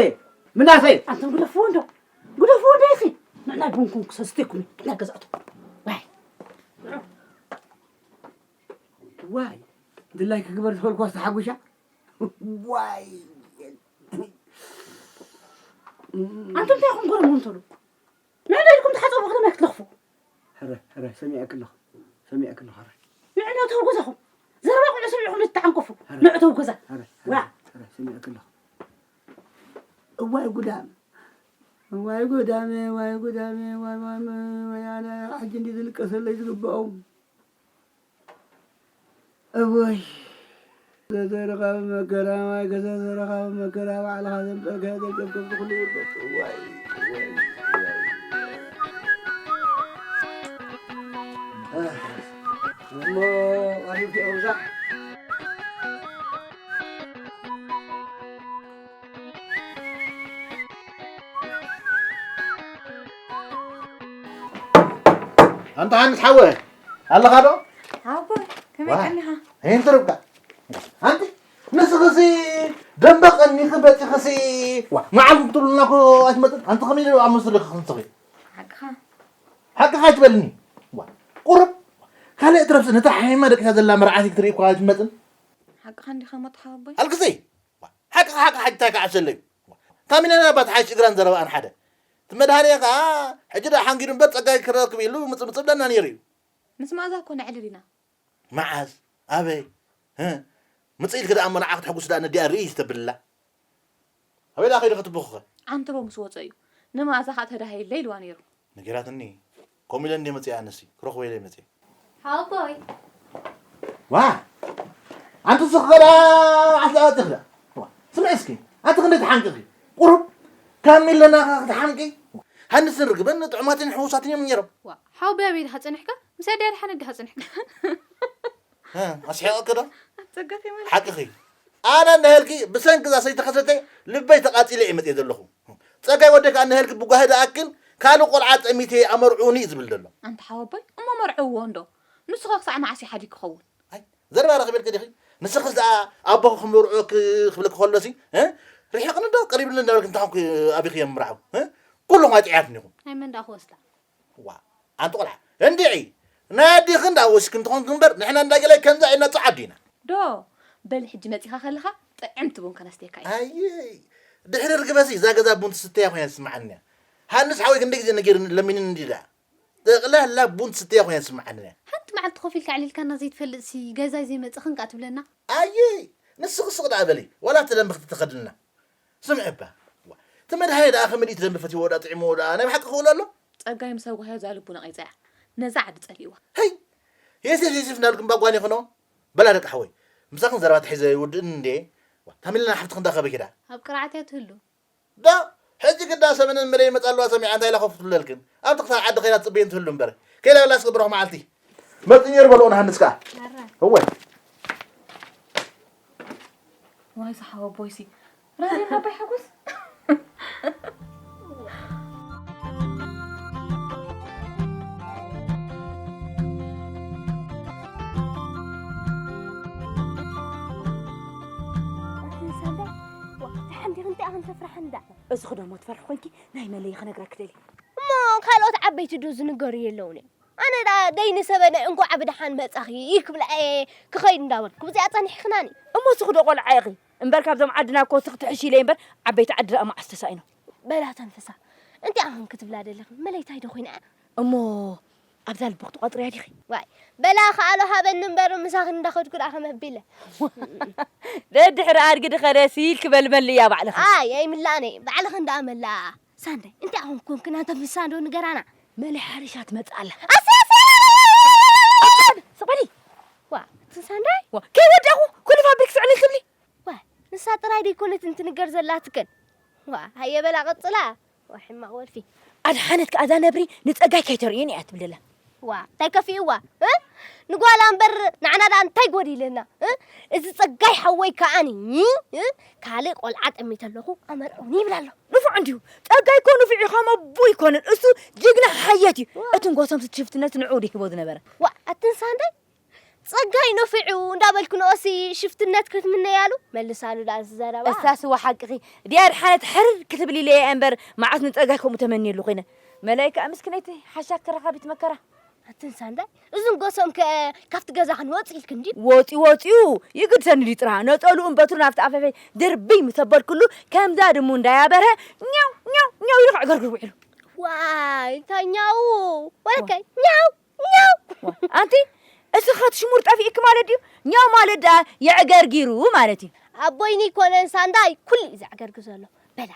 ምናሴ። ኣንተም ግደፍዎ እንዶ፣ ግደፍዎ እንዶ ኢኺ። ንዕና ቡንኩም ክሰስቴኩም፣ ንዕና ገዛእቱ። ዋይ። ዋይ፣ ድላይ ክግበር ዝፈልኩዋ ዝተሓጒሻ? ዋይ። ኣንቱም እንታይ ኢኹም ጎረምረም ትብሉ? ንዕና ኢልኩም ተሓጸቡ ከለኹም ኣይክትለኽፉ። ሕረ፣ ሕረ፣ ሰሚዐኪ ኣለኹ። ሰሚዐኪ ኣለኹ፣ ሕረ። ንዕና እተው ገዛኹም። ዘረባ ቆልዑ ሰሚዕኹም ልትተዓንቀፉ። ሕረ። ንዕተው ገዛ። ሕረ፣ ሕረ፣ ዋ። ሕረ፣ ሰሚዐኪ ኣለኹ። እዋይ ጉዳም። እዋይ ጉዳም፣ እዋይ ጉዳም፣ እዋይ፣ እዋይ፣ እዋይ፣ ኣነ ሕጂ እንዲ ዝልቀሰለይ ዝግብኦም። እወይ፣ ገዛ ዘረኻቢ መከራ፣ ዋይ፣ ገዛ ዘረኻቢ መከራ፣ ባዕልኻ ዘምጸልካዮ ደገፍ ከምዚ ኩሉ ውርደት። እዋይ፣ እዋይ፣ እዋይ። እሞ ቀሪብኪ እምሳሕ? ኣንታ ሃንስ ሓወ፣ ኣለኻ ዶ? ኣቦይ፣ ከመይ ዋ፣ ቀኒኻ? ይህን ትርብካ። ኣንቲ፣ ንስኽሲ ደንበ ቀኒኺ በጺኽሲ፣ ዋ፣ መዓልቲ ትብሉና እኮ ኣይትመጽን። ኣንቲ ከመይ ኢሉ ኣብ መስለኺ ክንስኺ? ሓቅኻ። ሓቅኻ ኣይትበልኒ። ዋ፣ ቁሩብ ካልእ ትረፍሲ ነታ ሓይማ ደቂሳ ዘላ መርዓቲ ክትርኢ እኳ ኣይትመጽን። ሓቅኻ እንዲኻ እሞ ተሓወቦይ። ኣልክሰይ፣ ሓቅኻ፣ ሓቂ ሓቂ እንታይ ክዓብሰለይ? ታሚናና ባት ሓይሽ እግራን ዘረባኣን ሓደ። እቲ መድሃንኤ ከኣ ሕጂ ደኣ ሓንጊዱ እምበር ጸጋይ ክረክብ ኢሉ ምጽ-፣ ምጽብለና ነይሩ እዩ። ምስ መኣዛ እኮ ነዕልል ኢና። መዓዝ? ኣበይ? ህ? ምጽእ ኢልኪ ደኣ እሞ ንዓ ክትሕጉስ ደኣ ነዲኣ ርእይ ዝተብልላ። ኣበይ ደኣ ከይዱ ክትብኹኸ? ዓንተቦ ምስ ወጸ እዩ። ንመኣዛ ከኣ ተዳሃየለይ ኢልዋ ነይሩ። ነጊራትኒ። ከምኡ ኢለ እንድየ መጺአ ኣነሲ፣ ክረኽቦ ኢለ እየ መጺአ። ሓወቦይ። ዋ! ኣንቲ ስኽኸዳ ኣስላኣትኽዳ። ዋ! ስምዒ እስኪ፣ ኣንቲ ክንደይ ትሓንቂ ኢኺ? ቁሩብ ካብ ሚለና ክትሓንቂ? ሃንስን ርግበን ጥዑማትን ሕዉሳትን እዮም ነይሮም። ዋ! ሓወቦይ ኣበይ ዲኻ ጸኒሕካ? ምስ ኣደይ ኣድሓነት ዲኻ ጸኒሕካ? እ፣ ኣስሒቐኪ ዶ? ኣጸጋፊ ማለት ሓቅኺ። ኣነ እንድሕልኪ ብሰንኪ እዛ ሰይቲ ከሰተ ልበይ ተቓጺለ እየ መጽየ ዘለኹ። ጸጋይ ወደይ ከኣ እንድሕልኪ ብጓሂ ዝኣክል ካልእ ቆልዓ ጠሚተ ኣመርዕዉኒ እዩ ዝብል ዘሎ። ኣንታ ሓወቦይ፣ እሞ መርዕውዎ እንዶ። ንሱ ኸ ክሳዕ መዓስ እዩ ሓዲግ ክኸውን? ኣይ፣ ዘረባ ረኺበልኪ ዲኺ? ንስኽስ ደኣ ኣቦኺ ክምርዖ ክ-፣ ክብለኪ ከሎሲ፣ እ? ርሒቕኒ ዶ ቀሪብኒ እንዳበልኪ እንታይ ኮንኩ ኣቢኺ እዮም ምርዓው? እ? ኩልኹም ኣጥዕያትኒ ኢኹም። ናይ መን ደኣ ክወስዳ? ዋ፣ ኣንቲ ቆልዓ፣ እንድዒ፣ ናይ ኣዴኺ እንዳ ወስኪ እንተኾንኪ እምበር፣ ንሕና እንዳ ገለ ከምዛ ኢልና ጸዓዱ ኢና። ዶ፣ በል ሕጂ መጺኻ ከለኻ ጥዕምቲ ቡን ከነስትየካ ኢና። ኣየ፣ ድሕሪ ርግበሲ እዛ ገዛ ቡን ትስተያ ኮይና ትስምዓኒ እያ። ሃንስ ሓወይ ክንደይ ግዜ ነጊርኒ ለሚንኒ እንዲ ደኣ። ጠቕላላ ቡን ትስተያ ኮይና ትስምዓኒ እያ። ሓንቲ መዓልቲ ኮፍ ኢልካ ኣዕሊልካና ዘይትፈልጥሲ ገዛይ ዘይመጽእኽን ከኣ ትብለና። ኣየ፣ ንስኺ ስቕ ደኣ በሊ፣ ዋላ እቲ ደንበ ክትተኸድልና። ስምዒ እባ፣ ዋ፣ እቲ መድሃኔ ደኣ ከመይ ድዩ እቲ ደንበ ፈትይዎ ደኣ ጥዒምዎ ደኣ ናይ ብሓቂ ክውል ኣሎ? ጸጋይ ምስ ኣጓህዮ እዛ ልቡ ነቒጻ እያ። ነዛ ዓዲ ጸሊእዋ። ሄይ! የሴፍ የሴፍ እናበልኩም ባጓኒ ይኹኖ? በላ ደቂ ሓወይ፣ ምሳኽን ዘረባ ተሒዘ ኣይውድእን እንዴ? ዋ፣ ታሚልና ሓፍትኽን ዳ ከበይ ኪዳ? ኣብ ቅርዓት እያ ትህሉ። ዳ፣ ሕጂ ግዳ ሰመነን መለይ ይመጻ ኣለዋ ሰሚዓ እንታይ ኢላ ኮፍ ትብለልክን? ኣብቲ ክሳብ ዓዲ ከይዳ ትጽበየን ትህሉ እምበር። ከይዳ በላ እስኪ ብሩኽ መዓልቲ። መጺ ነይሩ በልኦ ንሃንስ ከኣ። ኣረ። እወ። ዋይ ዝሓወ ቦይሲ። ራሪ ናባይ ሓጎስ። ኣቲ ሳንዳ፣ ዋ፣ ተሓንዲኺ እንታይ ኣኽን ተፍርሓ እንዳ? እዚ ክደሞ ትፈርሒ ኮንኪ ናይ መለይ ክነግረኪ ደሊ። እሞ ካልኦት ዓበይቲ ዶ ዝንገሩ የለውን እዮም? ኣነ ደኣ ደይኒ ሰበነ እንኳዕ ብደሓን መጻኺ ክብላ እየ ክኸይድ እንዳበልኩ፣ ብዚኣ ጸኒሕክናኒ። እሞ እስኺ ዶ ቆልዓ ኢኺ? እምበር ካብዞም ዓድና እኮ እስኺ ትሕሺ ኢለ እምበር፣ ዓበይቲ ዓዲ ደኣ መዓስ ተሳኢኖም? በላ ተንፍሳ። እንታይ ኣኽን ክትብላ ደለኽን? መለይታይ ዶ ኮይና እያ? እሞ ኣብዛ ልብኺ ትቋጽርያ ዲኺ? ዋይ፣ በላ ከኣሎ ሃበኒ እምበር፣ ምሳኽን እንዳኸድኩ ደኣ ከመ ኣቢለ። ደድሕሪ ኣድጊ ድኸደሲ ኢልኪ በልበልያ ባዕልኺ። ኣይ፣ ኣይምላእን እየ። ባዕልኽን ደኣ መላኣ። ሳንዳይ፣ እንታይ ኣኹም ኮንክን? ኣንታ ፍሳ ዶ ንገራና። መለ ሓሪሻ ትመጽእ ኣላ። ኣሰይ፣ ኣሰይ! ስቕ በሊ። ዋ፣ እቲ ሳንዳይ? ዋ፣ ከይወዳእኹ ኩሉ ፋብሪክ ስዕሊ ትብሊ። ዋ፣ ንሳ ጥራይ ደይኮነት እንትንገር ዘላትክን። ዋ ሃየ በላ ቀጽላ። ዋ ሕማቕ ወልፊ። ኣድሓነት ከኣ እዛ ነብሪ ንጸጋይ ከይተርእየኒ እያ ትብለላ። ዋ እንታይ ከፊእዋ እ? ንጓላ እምበር ንዓና ደኣ እንታይ ጎዲለና እ? እዚ ጸጋይ ሓወይ ከኣኒ እ? ካልእ ቆልዓ ጠሚተ ኣለኹ ኣመርዕውኒ ይብል ኣሎ። ንፉዕ እንድዩ። ጸጋይ እኮ ንፉዕ እዩ፣ ከም ኣቦ ኣይኮነን። እሱ ጅግና ሓየት እዩ። ዋ። እቲ ንጎሶም ሽፍትነት ንዕኡ ድሂቦ ዝነበረ። ዋ ኣትን ሳንዳይ ጸጋይ ነፊዑ እንዳበልኩ ንኦሲ ሽፍትነት ክትምነያሉ መልሳሉ ደኣ ዝዘረባ። እሳስ እወ ሓቅኺ። ድያ ድሓነት ሕርር ክትብል ኢለ እየ እምበር መዓስ ንጸጋይ ከምኡ ተመንየሉ ኮይነ። መላይካ ምስክነይቲ ሓሻ ክረኻቢት መከራ። ኣትን ሳንዳይ እዝን ጎሶም ከ ካብቲ ገዛ ክንወጽእ ኢልክ እንዲ? ወጺኡ ወጺኡ ይግድሰኒ ድዩ ጥራ ነጸሉ እምበትሩ ናብቲ ኣፈፈይ ድርብይ ምስ ኣበልኩሉ ከምዛ ድሙ እንዳያበርሀ ኛው ኛው ኛው ኢሉ ክዕገርግር ውዒሉ። ዋይ እንታይ ኛው ወለከ ኛው ኛው። ኣንቲ እስኺ ኸቲ ሽሙር ጠፊእኪ ማለት ድዩ? ኛው ማለት ደኣ የዕገርጊሩ ማለት እዩ። ኣቦይኒ ይኮነን ሳንዳይ ኩሉ እዩ ዘዕገርግ ዘሎ። በላ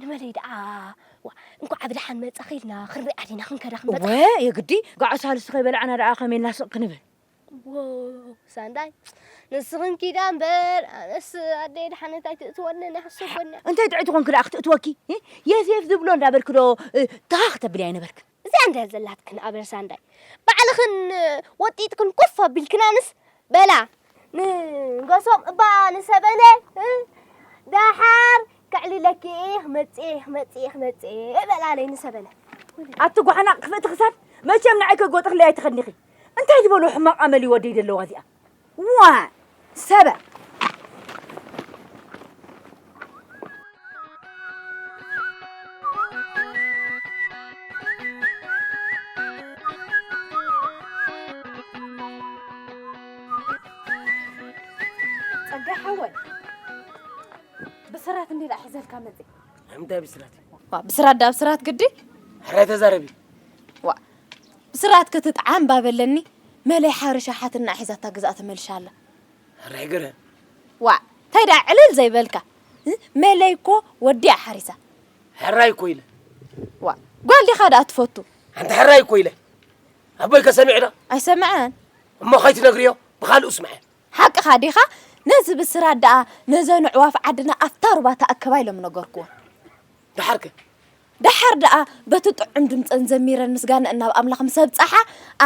ንመለይ ደኣ ዋ እንኳዕ ብደሓን መጻኺ ኢልና ክንሪኣ ዲና ክንከዳ ክንበጽሕ። ወ የግዲ ጋዕ ሳልስቲ ከይበላዕና ደኣ ከመይ ኢልና ስቕ ክንብል። ዎ ሳንዳይ ንስኽን ኪዳ እምበር ኣነስ ኣደይ ደሓነት ኣይትእትወንን ኣይሕሰበኒ። እንታይ ጥዕቲ ኮንኪ ደኣ ክትእትወኪ? የሴፍ ዝብሎ እንዳበልኪ ዶ ታኽ ተብሊ ኣይነበርክን? እዚኣ እንድያ ዘላትክን ኣበርሳ እንዳይ ባዕልኽን ወጢጥክን ኮፍ ኣቢልክናንስ በላ ንጎሶም እባ ንሰበነ እ? ደሓር ከዕልለኪ እየ ክመጽእ እየ ክመጽእ እየ ክመጽእ እየ በላለይ ንሰበነ። ኣቲ ጓሕና ክፍእቲ ክሳድ መቸም ንዓይ ከጎጥኽለይ ኣይትኸድኒኺ። እንታይ ዝበሉ ሕማቕ ኣመል እዩ ወደይ ዘለዋ እዚኣ። ዋ ሰበ ጸጋይ ሓወይ ብስራት እንዴ ደኣ ሒዘልካ መጽእ። እንታይ ብስራት? ዋ ብስራት ደኣ ብስራት ግዲ። ሕራይ ተዛረቢ። ዋ ብስራት ክትጥዓም ባበለኒ መለይ ሓርሻ ሓትና ሒዛታ ግዛእ ተመልሻ ኣላ። ሕራይ ገረ። ዋ እንታይ ደኣ ዕልል ዘይበልካ? እ? መለይ እኮ ወዲያ ሓሪሳ። ሕራይ እኮ ኢለ። ዋ ጓል ዲኻ ደኣ ትፈቱ? ኣንተ ሕራይ እኮ ኢለ። ኣቦይ ከሰሚዕ ዶ? ኣይሰምዐን። እሞ ከይትነግርዮ ብኻልኡ ስምዐ። ሓቅኻ ዲኻ? ነዚ ብስራት ደኣ ነዘን ኣዕዋፍ ዓድና ኣብታ ሩባ ተኣከባ ኢሎም ነገርክዎ። ደሓርከ? ደሓር ደኣ በቲ ጥዑም ድምፀን ዘሚረን ምስጋና እናብ ኣምላኽ ምስ ኣብፀሓ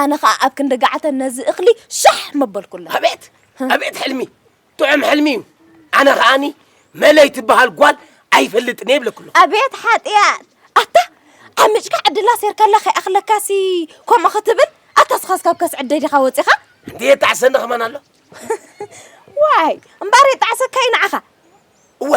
ኣነ ኸዓ ኣብ ክንዲ ገዓተን ነዚ እኽሊ ሻሕ መበልኩለን። ኣቤት ኣቤት ሕልሚ ጥዑም ሕልሚ እዩ። ኣነ ኸዓኒ መለይ ትበሃል ጓል ኣይፈልጥን እየ ይብለኩ ኣለኹ። ኣቤት ሓጥያት ኣታ ዓሚጭካ ዕድላ ሴርካላ ከይኣኽለካሲ ከምኡ ክትብል ኣታ ስኻስ ካብ ከስ ዕደይ ዲኻ ወፂኻ? እንዴ የጣዕሰኒ ከማን ኣሎ። ዋይ እምበር የጣዕሰካ እዩ ንዓኻ። እወ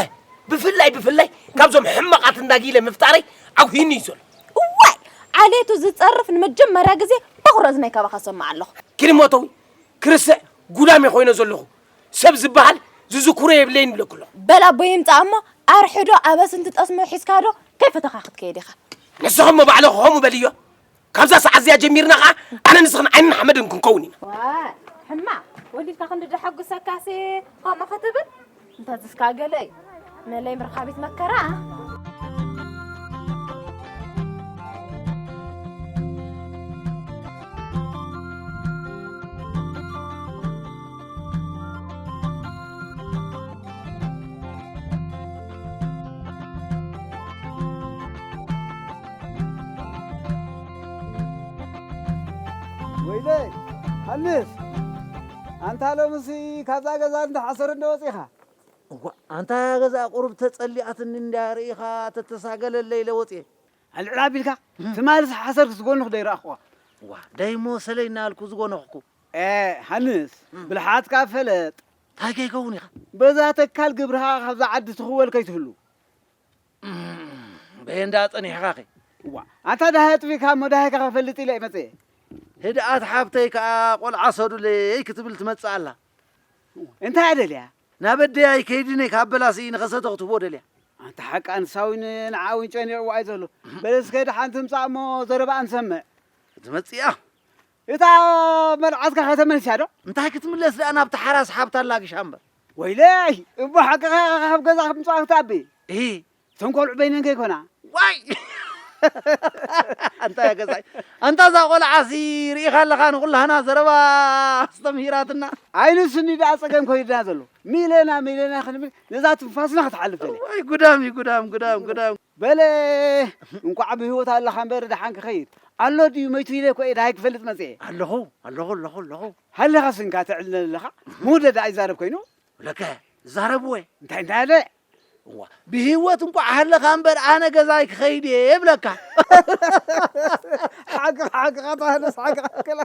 ብፍላይ ብፍላይ ካብዞም ሕማቓት እንዳጊለ ምፍጣረይ ኣጉሂኒ እዩ ዘሎ። እዋይ ዓሌቱ ዝጸርፍ ንመጀመርያ ግዜ በቑሪ እዝነይ ካባኻ ሰምዕ ኣለኹ። ኪድ ሞተዊ ክርስዕ ጉዳም ኮይነ ዘለኹ ሰብ ዝበሃል ዝዝክሮ የብለይን ይብለኩ ኣለኹ። በል ኣቦይ ይምጻእ እሞ ኣርሕዶ ኣበስንቲ ጠስሞ ሒዝካ ዶ ከይፈተኻ ክትከይድ ኢኻ። ንስኹም ባዕለኹ ከምኡ በልዮ። ካብዛ ሰዓት እዚኣ ጀሚርና ኸዓ ኣነ ንስኽን ዓይንን ሓመድን ክንከውን ኢና። ዋይ ሕማቕ ወሊድካ ክንዲ ደሐጉሰካሲ ከምኡ ክትብል እንተዝስካ ገለ እዩ። መለይ ምርኻቢት መከራ። ወይለይ ሃንስ፣ ኣንታ ሎምሲ ካብዛ ገዛ እንዳ ሓሰር እንዶ ወጺኻ? እዋ ኣንታ ገዛ ቁሩብ ተጸሊኣትኒ እንዳ ርኢኻ ተተሳገለለይ ኢለ ወጽየ። ኣልዕል ኣቢልካ ትማልስ ሓሰር ዝጎንኹ ደይረኣኽዋ። ዋ ደይሞ ሰለይ እናልኩ ዝጎነኽኩ። ኤ ሃንስ፣ እም። ብልሓትካ ፈለጥ። እንታይ ከይከውን ኢኻ? በዛ ተካል ግብርኻ ካብዛ ዓዲ ትኽወል ከይትህሉ። እም፣ በየንዳ ጸኒሕኻ ኸ? እዋ ኣንታ ዳሃይ ኣጥፊእካ እሞ ዳሃይካ ከፈልጥ ኢለ ይመጽእ። ህድኣት ሓብተይ ከኣ ቆልዓ ሰዱለይ ክትብል ትመጽእ ኣላ። እንታይ እያ ደልያ? ናብ ኣደያይ ከይድኒ ካብ በላሲ ንኸሰተ ክትህቦ ደልያ። ኣንታ ሓቂ ኣንሳዊን ንዓዊን ጨኒቕዋ እዩ ዘሎ። በለስ ከይዲ ሓንቲ ምጻእ እሞ ዘረባኣ ንሰምዕ። ትመጽእ እያ። እታ መርዓትካ ከተመልስያ ዶ? እንታይ ክትምለስ ደኣ ናብቲ ሓራስ ሓብታ ኣላግሻ እምበር። ወይለይ እሞ ሓቅኻ ካብ ገዛ ከምጽዋ ክትኣቢ። እሂ። እቶም ቆልዑ በይነን ከይኮና። ዋይ! ኣንታ ያ ገዛይ፣ ኣንታ እዛ ቆልዓሲ ርኢኻ ኣለኻ፣ ንኹላህና ዘረባ ኣስተምሂራትና። ኣይንስኒ ደኣ ጸገም ኮይድና ዘሎ። ሚለና፣ ሚለና ክንብል ነዛ ትንፋስና ክትሓልፍ ደልየ። ዋይ ጉዳም እዩ፣ ጉዳም፣ ጉዳም፣ ጉዳም። በለ፣ እንቋዕ ብህይወት ኣለኻ እምበር ደሓን ክኸይድ። ኣሎ ድዩ መይቱ ኢለ እኮ እየ ደሃይ ክፈልጥ መጽየ። ኣለኹ፣ ኣለኹ፣ ኣለኹ፣ ኣለኹ። ሃለኻ ስንካ ተዕልለኒ ኣለኻ? መውደዳ ኣይዛረብ ኮይኑ? ለከ፣ ዛረብወ። እንታይ፣ እንታይ ኣለ? እዋ፣ ብህይወት እንቋዕ ሃለኻ እምበር ኣነ ገዛይ ክኸይድ እየ እብለካ። ሓቅኻ፣ ሓቅኻ፣ ተሃነስ ሓቅኻ። ገላ፣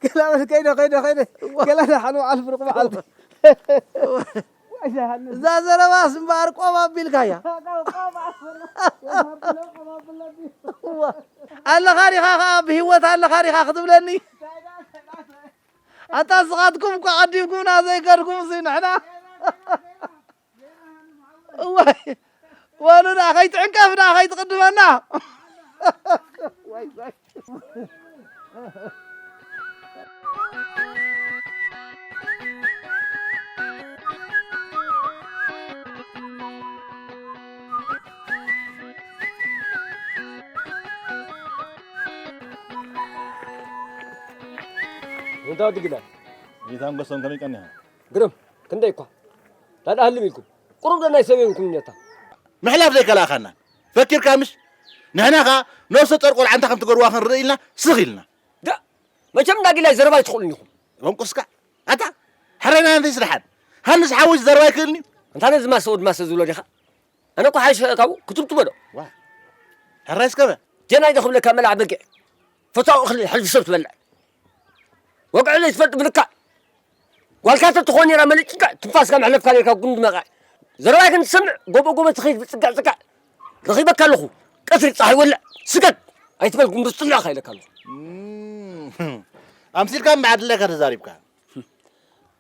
ገላ በል፣ ከይደ፣ ከይደ፣ ከይደ። እዋ። ገላ ደሓን መዓልቲ፣ ብሩኽ መዓልቲ። እዋ። ዋይ፣ ደሓን። እዛ ዘረባስ እምበኣር ቆም ኣቢልካያ። ቆም ኣቢለ፣ ቆም ኣቢለ። እዋ። ኣለኻ ዲኻ ኸዓ፣ ብህይወት ኣለኻ ዲኻ ክትብለኒ? ኣታ ንስኻትኩም እኳ ቀዲምኩምና ዘይከድኩምሲ ንሕና። እዋይ፣ ዋሉና ከይትዕንቀፍና ከይትቕድመና። ዋይ፣ ዋይ። እንታይ ወዲ ግዳ? ጌታ ንጎሶም ከመይ ቀኒኻ? ግርም፣ ክንደይ እኳ። ታዲያ ህልም ኢልኩም። ቁሩብ ዶ ናይ ሰብ የብልኩም ነታ? ምሕላፍ ዘይከላእኻና። ፈኪርካ ምሽ? ንሕና ኸኣ ነፍሰ ጦር ቆልዓ እንታይ ከም ትገብርዋ ክንርኢ ኢልና ስኽ ኢልና። ዳ፣ መቸም እንዳ ጊላይ ዘረባ ኣይትኽእሉን ኢኹም። በንቁስካ። ኣታ፣ ሕራይና እንተይ ስራሓት። ሃንስ ሓወይ ዘረባ ኣይክእልኒ። እንታ ነዚ ማሰ ወድ ማሰ ዝብሎ ዲኻ? ኣነ እኮ ሓይሽ ካብኡ ክትብትቦ ዶ? ዋ። ሕራይ እስከ በ። ጀናይ ዶ ክብለካ መልዓ በጊዕ። ፈታው እኽሊ ሕልፊ ሰብ ትበልዕ። ወግዒ ዘይትፈልጥ ብልካ። ጓልካ ተትኾን ነይራ መለጭካ፣ ትንፋስካ መሕለፍካ ነይርካ ጉንዲ መቓ። ዘረባይ ክንትሰምዕ፣ ጎቦ ጎቦ ትኸይድ ብጽጋዕ ጽጋዕ። ረኺበካ ኣለኹ። ቀትሪ ጸሓይ ወልዕ፣ ስገድ። ኣይትበል ጉንዲ ጽላእካ ኢለካ ኣለኹ። እም፣ ኣምሲልካ እምበኣር ድላይካ ተዛሪብካ።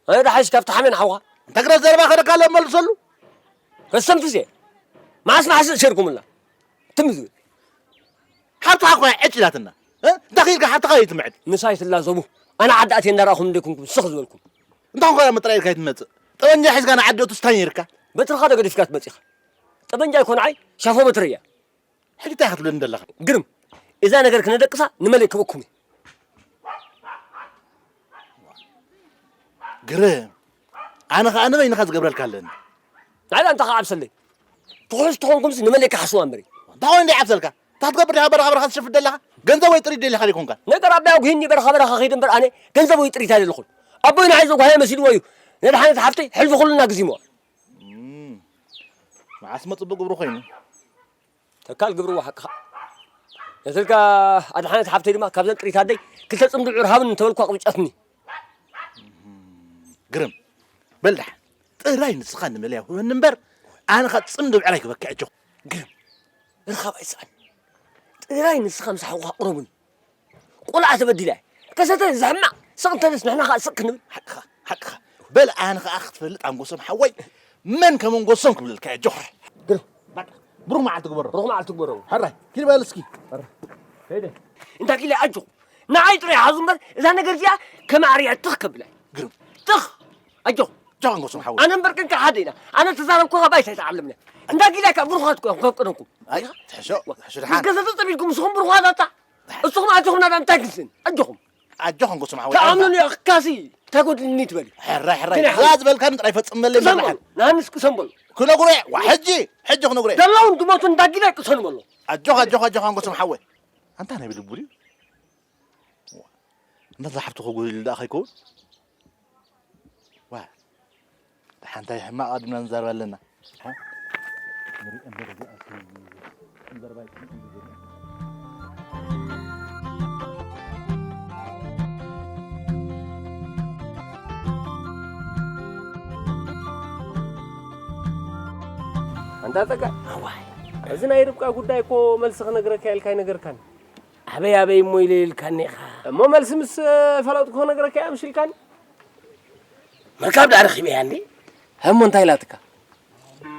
ኣነ ደሓሽ ካብቲ ሓሜን ሓውኻ። እንተ ግረ ዘረባ ከደካ ኣሎ መልሰሉ። ከሰምትዜ። መዓስ መዓስ እሸርኩምልና። ትም ዝብል። ሓብትኻ እኮ ዕጭ ኢላትና። እ? እንታይ ኢልካ ሓብትኻ ይትምዕድ? ምሳይ ትላዘቡ። ኣነ ዓዲ ኣትየ እንዳረኣኹም እንደ ኩንኩም ስኽ ዝበልኩም። እንታይ ኮንካ ምጥራይ ኢልካ ይትመጽእ? ጠበንጃ ሒዝካ ንዓዲ እትስታይ ነይርካ። በትርኻ ዶ ገዲፍካ ትመጽእ ኢኻ? ጠበንጃ ኣይኮን ዓይ፣ ሻፎ በትሪ እያ። ሕጂ እንታይ ክትብለኒ ዘለኻ? ግርም፣ እዛ ነገር ክነደቅሳ ንመለይ ክበኩም እዩ። ግርም፣ ኣነ ኸኣ ንበይንኻ ዝገብረልካ ኣለኒ። ንዓይ ኣንታ ኸዓ ዓብሰለይ። ትኹስ ተኾንኩምሲ ንመለይ ክሓስዋ እምበሪ። እንታይ ኾይኑ ደይዓብሰልካ? እንታይ ክትገብር ዲኻ በረኻ በረኻ ትሸፍት ዘለኻ? ገንዘብ ወይ ጥሪት ደሊኻ ደይኮንካ? ነገር ኣባይ ኣጉሂኒ በረኻ በረኻ ኸይደ እምበር ኣነ ገንዘብ ወይ ጥሪት ኣይደለኹን። ኣቦይ ንዓይ ዘጓሃየ መሲልዎ እዩ። ነድሓነት ሓፍተይ ሕልፊ ኩልና ግዚምዋ። እም፣ መዓስ መ ጽቡቕ ግብሪ ኾይኑ? ተካል ግብርዎ ሓቅኻ። ነትልካ ኣድሓነት ሓብተይ ድማ ካብዘን ጥሪት ኣደይ ክልተ ጽምዲ ብዕር ሃብኒ እንተበልኳ ቅብጫትኒ። ግርም። በል ደሓን። ጥራይ ንስኻ ንመለያ ሁበኒ እምበር፣ ኣነ ኸኣ ጽምዲ ብዕር ኣይክበኪ ኣጆኹ። ግርም። ርኻብ ኣይስኣን። ጥራይ ንስኻ ምስ ሓውኻ ቅረቡኒ። ቆልዓ ተበዲላ እያ። ከሰተ ዘሕማቕ ስቕ እንተለስ ንሕና ኸኣ ስቕ ክንብል። ሓቅኻ፣ ሓቅኻ። በል ኣነ ኸኣ ክትፈልጥ ኣንጎሶም ሓወይ መን ከም ኣንጎሶም ክብለልካ እየ፣ ኣጆኻ። ግርም፣ በቃ፣ ብሩኽ መዓልቲ ግበሮ። ብሩኽ መዓልቲ ግበሮ። ሕራይ፣ ኪድ በል እስኪ። ሕራይ። ከይደ። እንዳ ጊላ ኣጆኹ። ንዓይ ጥራይ ሓዙ እምበር፣ እዛ ነገር እዚኣ ከማዕርያ ትኽ ከብላ። ግርም። ትኽ! ኣጆኹ። ኣጆኻ ኣንጎሶም ሓወይ። ኣነ እምበር ክንካ ሓደ ኢና። ኣነ ተዛረብኩኻ ባይታ ኣይተዓለምና። እንዳ ጊላ ከ ብሩኻት እኮ ከፍቅደኩም። ኣይ፣ ትሕሾ፣ ትሕሾ ምስ ደሓን። ከሰተ ጸቢልኩም ንስኹም ብሩኻት ኣታ። እስኹም ኣጆኹም ናዳ እንታይ ክንስን? ኣጆኹም። ኣጆኻ ኣንጎሶም ሓወይ። ተኣምኑኒ ኣኽካሲ ተጎድልኒ ትበል። ሕራይ፣ ሕራይ። ግን እዛ ዝበልካኒ ጥራይ ፈጽመለይ ቅሰም በል። ንሓን። ንሃንስ ቅሰም በል። ክነግሮ እየ። ዋ፣ ሕጂ፣ ሕጂ ክነግሮ እየ። ደላውን ድሞቱን ዳጊላ ቅሰኑ በሎ። ኣጆኻ፣ ኣጆኻ፣ ኣጆኻ ኣንጎሶም ሓወይ። ኣንታ ናይ ብልቡ ድዩ? ዋ፣ እንዳ ዝሓፍቱ ክጉህሉ ደኣ ከይከውን? ዋ፣ ደሓን እንታይ ሕማቕ ኣድምና ንዛረብ ኣለና? ሃ? ንርኢ እምበር እዚኣ እስኪ ዘረባ ይስምዕ እንዲሁ። ኣንታ ጸጋ፣ እዋይ፣ እዚ ናይ ርብቃ ጉዳይ እኮ መልሲ ክነግረካ ኢልካ ኣይነገርካን። ኣበይ ኣበይ እሞ ኢለ ኢልካኒ ኢኻ። እሞ መልሲ ምስ ፈለጥኩ ክነግረካ እየ ኣምሲልካኒ። ምርካብ ደኣ ረኺበያ እንዴ? እሞ እንታይ ኢላትካ?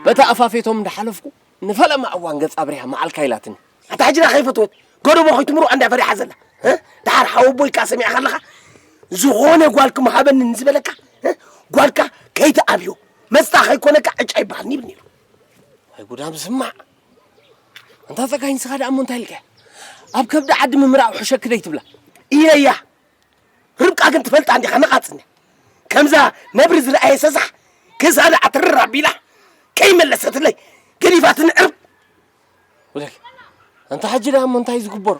በታ ኣፋፌቶም እንዳሓለፍኩ ንፈለማ እዋን ገጻ ኣብሪሃ መዓልካ ኢላትኒ። ኣታ ሕጂ ደኣ ከይፈትወት ገደቦ ከይትምርዖ እንዳ ፈሪሓ ዘላ። እ? ደሓር ሓወቦይካ ሰሚዕካ ኣለኻ? ዝኾነ ጓልኩም ሃበኒ ንዝበለካ፣ እ? ጓልካ ከይትኣብዮ። መስጣ ከይኮነካ ዕጫ ይበሃል ይብል ነይሩ። ኣይ ጉዳም ስማዕ። ኣንታ ጸጋይ ንስኻ ደኣ እሞ እንታይ ኢልካ? ኣብ ከብዲ ዓዲ ምምራቕ ሕሸኪ ደይ ትብላ? ኢለያ። ርብቃ ግን ትፈልጣ እንዲኻ ነቓጽ እንድያ። ከምዛ ነብሪ ዝረኣየ ሰሳሕ ክሳዳ ኣትርር ኣቢላ ከይመለሰትለይ ገዲፋትኒ ዕርብ። ወለኪ፣ ኣንታ ሕጂ ደኣ እሞ እንታይ ዝግበሮ?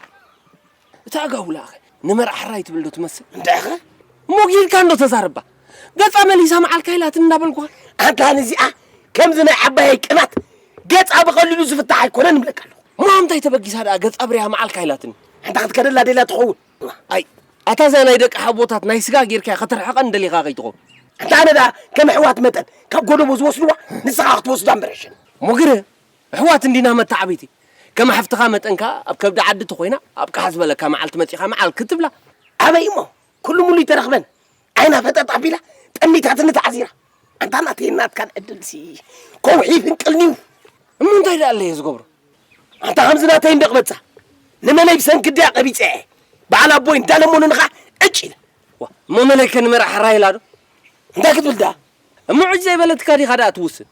እታ ኣጋውላ ኣኸ ንመርዓ ሕራይ ትብል ዶ ትመስል? እንድዕኸ? እሞ ጌርካ እንዶ ተዛረባ። ገጻ መሊሳ መዓልካ ኢላትኒ እንዳበልኩኻ። ኣንታ ንዚኣ ከምዚ ናይ ዓባየይ ቅናት ገጻ ብቐሊሉ ዝፍታሕ ኣይኮነን እብለካ ኣለኹ። እሞ ኣምታይ ተበጊሳ ደኣ ገጻ ብርያ መዓልካ ኢላትኒ? ኣንታ ክትከደላ ደላ ትኸውን። ኣይ፣ ኣታ እዛ ናይ ደቂ ሓቦታት ናይ ስጋ ጌርካያ ከተርሕቐን ደሊኻ ከይትኸውን። ኣንታ ኣነ ደኣ ከም ኣሕዋት መጠን ካብ ጎደቦ ዝወስድዋ ንስኻ ክትወስዳ እምበር ሕሸኒ። እሞ ግረ ኣሕዋት እንዲና መተዓብይቲ። ከም ሓፍትኻ መጠን ከኣ ኣብ ከብዲ ዓዲ ተኾይና ኣብ ቃሕ ዝበለካ መዓልቲ መጺኻ መዓል ክትብላ። ኣበይ እሞ ኩሉ ሙሉ ይተረኽበን። ዓይና ፈጠጥ ኣቢላ ጠሚታትኒ ተዓዚራ። ኣንታ ናተይ ናትካን ዕድልሲ ከውሒ ፍንቅልኒው። እሞ እንታይ ደኣ ኣለየ ዝገብሮ? ኣንታ ከምዚ ናተይ እንደ ቅበጻ ንመለይ ብሰንኪ ድያ ቀቢጸ እየ። በዓል ኣቦይ እንዳለመኑንኻ ዕጭ ኢለ። ዋ፣ እሞ መለይ ከ ንመርዓ ሕራይ ኢላ ዶ? እንታይ ክትብል ደኣ? እሞ ዕጭ ዘይበለትካ ዲኻ ደኣ ትውስን?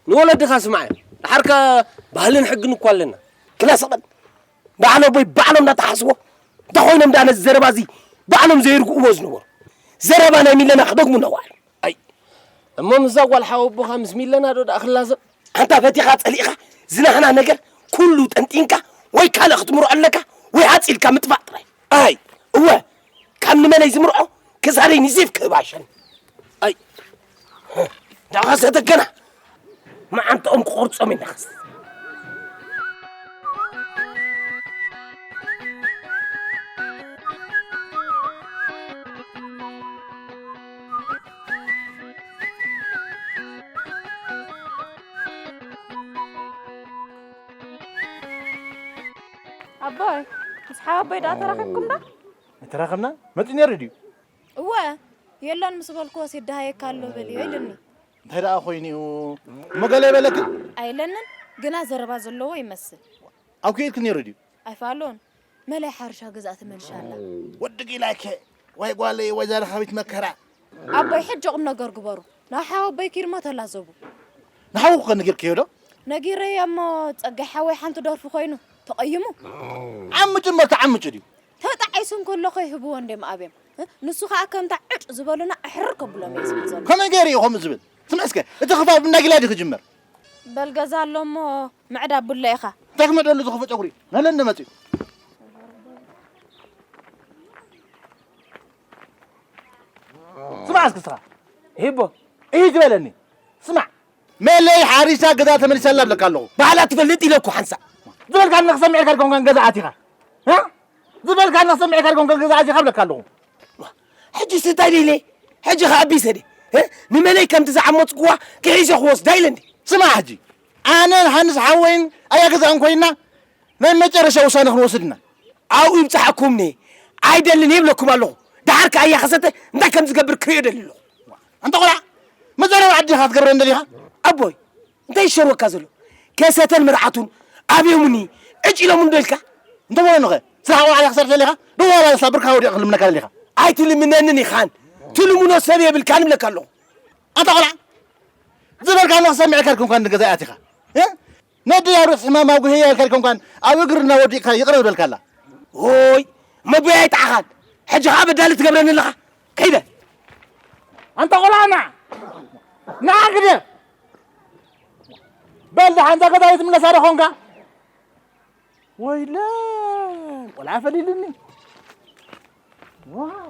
ንወለድኻ ስማዕ። ደሓርከ ባህልን ሕግን እኮ ኣለና። ክላ ስቕ በል። በዓል ኣቦይ ባዕሎም እንዳተሓስቦ እንታይ ኮይኖም ደኣ ነዚ ዘረባ እዚ ባዕሎም ዘይርግእዎ ዝነበሩ? ዘረባ ናይ ሚለና ክደግሙ እናዋዕሉ። ኣይ፣ እሞ ምስዛ ጓል ሓወቦኻ ምስ ሚለና ዶ ደኣ ክላዘብ? ኣንታ ፈቲኻ ጸሊእኻ ዝናህና ነገር ኩሉ ጠንጢንካ ወይ ካልእ ክትምርዖ ኣለካ ወይ ሃጽ ኢልካ ምጥፋእ ጥራይ። ኣይ፣ እወ፣ ካብ ንመለይ ዝምርዖ ክሳደይ ንዚፍ ክህባሸን። ኣይ፣ ዳኸሰተ ገና መዓንጥኦም ክቆርጾም ኢና። ኣቦይ፣ ምስ ሓወቦይ ደኣ ተራኺብኩም ዶ? ተራኸብና? መጺኡ ነይሩ ድዩ? እወ፣ የለን ምስ በልክዎስ ይደሃየካ ኣሎ በልዮ ኢሉኒ። እንታይ ደኣ ኮይኑ እዩ? እሞ ገለ ይበለኪ? ኣይለንን፣ ግና ዘረባ ዘለዎ ይመስል። ኣብ ከይድኪ ነይሩ ድዩ? ኣይፋሉን። መለይ ሓርሻ ገዛ ተመልሻ ኣላ። ወዲ ጊላከ፣ ወይ ጓለይ፣ ወይ ዛረኻቢት መከራ። ኣቦይ፣ ሕጂ ቁም ነገር ግበሩ። ናብ ሓወቦይ ኪድሞ ተላዘቡ። ንሓውኹ ከ ነጊርክዮ ዶ? ነጊረዮ እሞ ጸጋይ ሓወይ ሓንቲ ደርፊ ኮይኑ ተቐይሙ። ዓምጭ እሞ ተዓምጭ ድዩ? ተጣዒሱ እንከሎ ከይህብዎ እንድዮም ኣብዮም። እ? ንሱ ኸኣ ከምታ ዕጭ ዝበሉና ኣሕርር ከብሎም እየ ዝብል ዘሎ። ከመይ ገይሩ እዩ ከምኡ ዝብል? ስምዒ እስከ፣ እቲ ክፋ ብእንዳ ጊላ ድዩ ክጅምር? በል ገዛ ኣሎ እሞ ምዕዳብ ብሎ ኢኻ። እንታይ ክምዕደሉ ዝኽፉ ጨጉሪ? ናለኒ መጺኡ። ስማዕ እስኪ እስኻ። ሂቦ፣ እሂ ዝበለኒ። ስማዕ። መለይ ሓሪሳ ገዛ ተመሊሳ ኣላ እብለካ ኣለኹ። ባዕላ ትፈልጥ ኢለ እኮ ሓንሳእ። ዝበልካኒ ክሰምዕ ኢልካ ድኮንካን ገዛ ኣቲኻ? እ? ዝበልካኒ ክሰምዕ ኢልካ ድኮንካን ገዛ ኣቲኻ እብለካ ኣለኹ። ሕጂ ስታይ ኢለ፣ ሕጂ ኸኣ ኣቢሰ ድየ? እ? ንመለይ ከምቲ ዝዓመጽኩዋ ክሒሰ ክወስዳ ኢለ እንዲ። ስማዕ ሕጂ፣ ኣነን ሃንስ ሓወይን ኣያ ገዛእን ኮይንና ናይ መጨረሻ ውሳነ ክንወስድ ኢና። ኣብኡ ይብጻሕኩምኒ፣ ኣይደልን እየ እብለኩም ኣለኹ። ደሓር ከኣ ኣያ ኸሰተ እንታይ ከም ዝገብር ክርእዮ ደሊ ኣለኹ። ኣንታ ቖልዓ፣ መዛረቢ ዓዲ ኢኻ ክትገብረኒ ደሊኻ? ኣቦይ፣ እንታይ ይሸርወካ ዘሎ? ከሰተን መርዓቱን ኣብዮምኒ፣ ዕጭ ኢሎምኒ ዶ ኢልካ? እንተ በለኑኸ፣ ስራሕ ቆልዓ ኢኻ ክሰርሕ ደሊኻ? ደው በል፣ ሳብርካ ወዲቕ ክልምነካ ደሊኻ? ኣይትልምነንን ኢኻን፣ ትልምኖ ሰብ የብልካን እብለካ ኣለኹ። ኣንታ ቖልዓ፣ ዝበልካኒ ክሰምዕ ኢልካ ድኮንካ ንገዛ ኣቲኻ። እ? ነደይ ኣብ ርእሲ ሕማማ ጉህያ ኢልካ ድኮንካን ኣብ እግርና ወዲቕካ ይቕረ ዝበልካላ። ኦይ፣ መቦይ ኣይጠዓኻን። ሕጂ ኸኣ በዳሊ ትገብረኒ ኣለኻ። ከይደ። ኣንታ ቖልዓ ና። ና ግደ። በል ደሓን እዛ ገዛ ኣይትምለሳ ዶ ኾንካ? ወይለ ቆልዓ ፈሊልኒ። ዋው።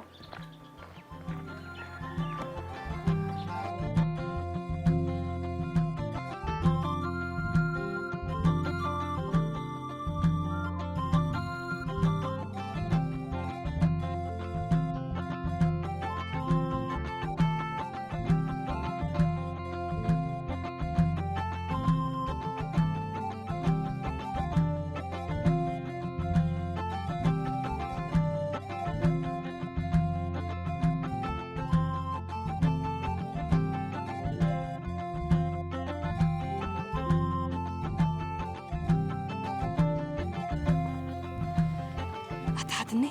ኣትሓትኒ፣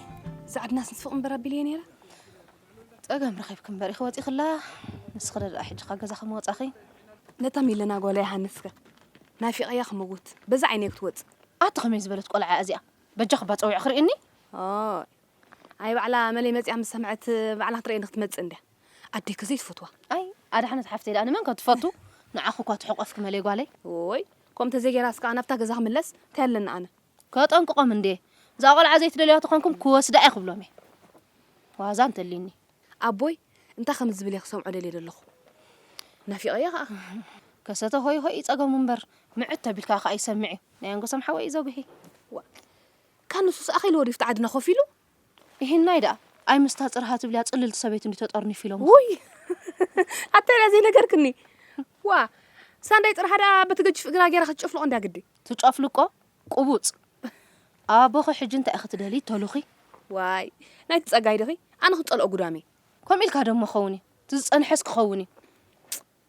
እዛ ዓድናስ ንስፍቕ እምበር ኣቢለየ ነይረ። ጸገም ረኺብኪ እምበር ኢኺ ወጺኽላ። ንስኺ ዶ ደኣ ሕጂ ካብ ገዛ ከም ወጻኺ? ነታ ሚለና ጓላ ዮሃንስ ከ? ናፊቐያ ክመውት። በዛ ዓይነይ ክትወጽእ። ኣቲ ከመይ ዝበለት ቆልዓ እዚኣ? በጃ ክባ ጸዊዕ ክርእኒ። ኣይ ባዕላ መለይ መጽያ ምስ ሰምዐት ባዕላ ክትርእየኒ ክትመጽእ እንድያ። ኣዴ ከ ዘይትፈትዋ። ኣይ ኣድሓነት ሓፍተይ ደኣ ንመን ከ ትፈቱ? ንዓኹ እኳ ትሕቆፍኪ መለይ ጓለይ። ኦይ ከምተ ዘይጌራስ ከዓ ናብታ ገዛ ክምለስ እንታይ ኣለና ኣነ። ከጠንቅቖም እንዴ እዛ ቆልዓ ዘይትደልያ ተኾንኩም ክወስዳ እየ ክብሎም እየ። ዋዛ እንተሊኒ። ኣቦይ እንታይ ከም ዝብል እየ ክሰምዖ ደልየ ዘለኹ። ናፊቐዮ ከዓ። ከሰተ ሆይ ሆይ ይጸገሙ እምበር ምዕት ተቢልካ ከዓ ይሰምዕ እዩ። ናይ ኣንጎሶም ሓወይ እዩ ዘጉሂ። ካን ንሱስ ኣኺልዎ ድዩ ኣብቲ ዓድና ኮፍ ኢሉ? ይሄናይ ደኣ ኣይ ምስታ ጽርሃ ትብልያ ጽልልቲ ሰበይቲ እንዲ ተጠርኒፊ ኢሎም። ውይ ኣታ ኢላ ዘይነገርክኒ። ዋ ሳንዳይ ጽርሃ ደኣ በቲ ገጅፍ እግራ ገይራ ክትጨፍልቆ እንድያ ግዲ። ትጨፍልቆ ቁቡጽ። ኣቦኺ ሕጂ እንታይ ኢኺ ትደልዪ ተሉኺ? ዋይ ናይቲ ጸጋይ ዲኺ ኣነ ክጸልኦ ጉዳሚ። ከምኡ ኢልካ ደሞ ኸውን እዩ። ትዝጸንሐስ ክኸውን እዩ።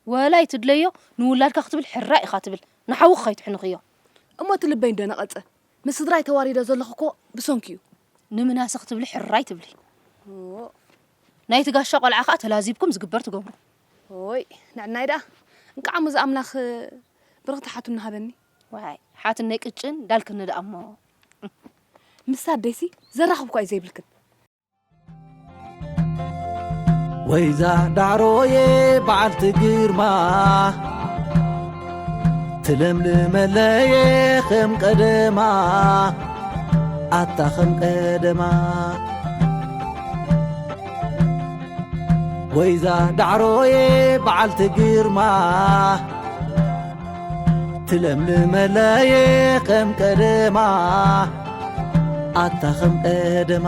ወላይ ትድለዮ ንውላድካ ክትብል ሕራይ ኢኻ ትብል ንሓውኺ ከይትሕንኽዮ። እሞ እቲ ልበይ እንደነቐጸ ምስ ስድራይ ተዋሪደ ዘለኹ እኮ ብሰንኪ እዩ። ንምናሰ ክትብሊ ሕራይ ትብሊ። ናይቲ ጋሻ ቆልዓ ከዓ ተላዚብኩም ዝግበር ትገብሩ። ኦይ ንዕናይ ደኣ እንቃዕ ሙዚ ኣምላኽ ብርኽቲ ሓቱ እናሃበኒ። ዋይ ሓትነይ ቅጭን ዳልክኒ ደኣ እሞ። ምስ ኣደይሲ ዘራኽብ እኳ እዩ ዘይብልክን። ወይዛ ዳዕሮየ በዓልቲ ግርማ ትለምልመለየ ከም ቀደማ ኣታ ከም ቀደማ ወይዛ ዳዕሮየ በዓልቲ ግርማ ትለምልመለየ ከም ቀደማ ኣታ ከም ቀደማ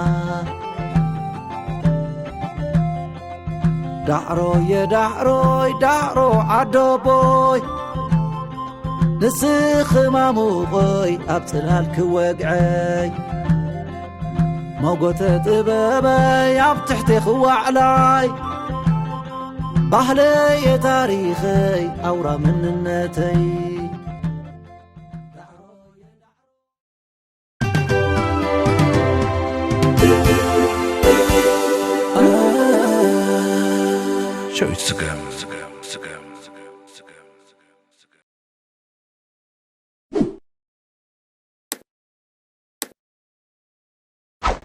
ዳዕሮየ ዳዕሮይ ዳዕሮ ዓዶቦይ ንስኺ ማሙቐይ ኣብ ጽላል ክወግዐይ ሞጎተ ጥበበይ ኣብ ትሕቲ ክዋዕላይ ባህለየ ታሪኸይ ኣውራ መንነተይ ሸዊት ስገም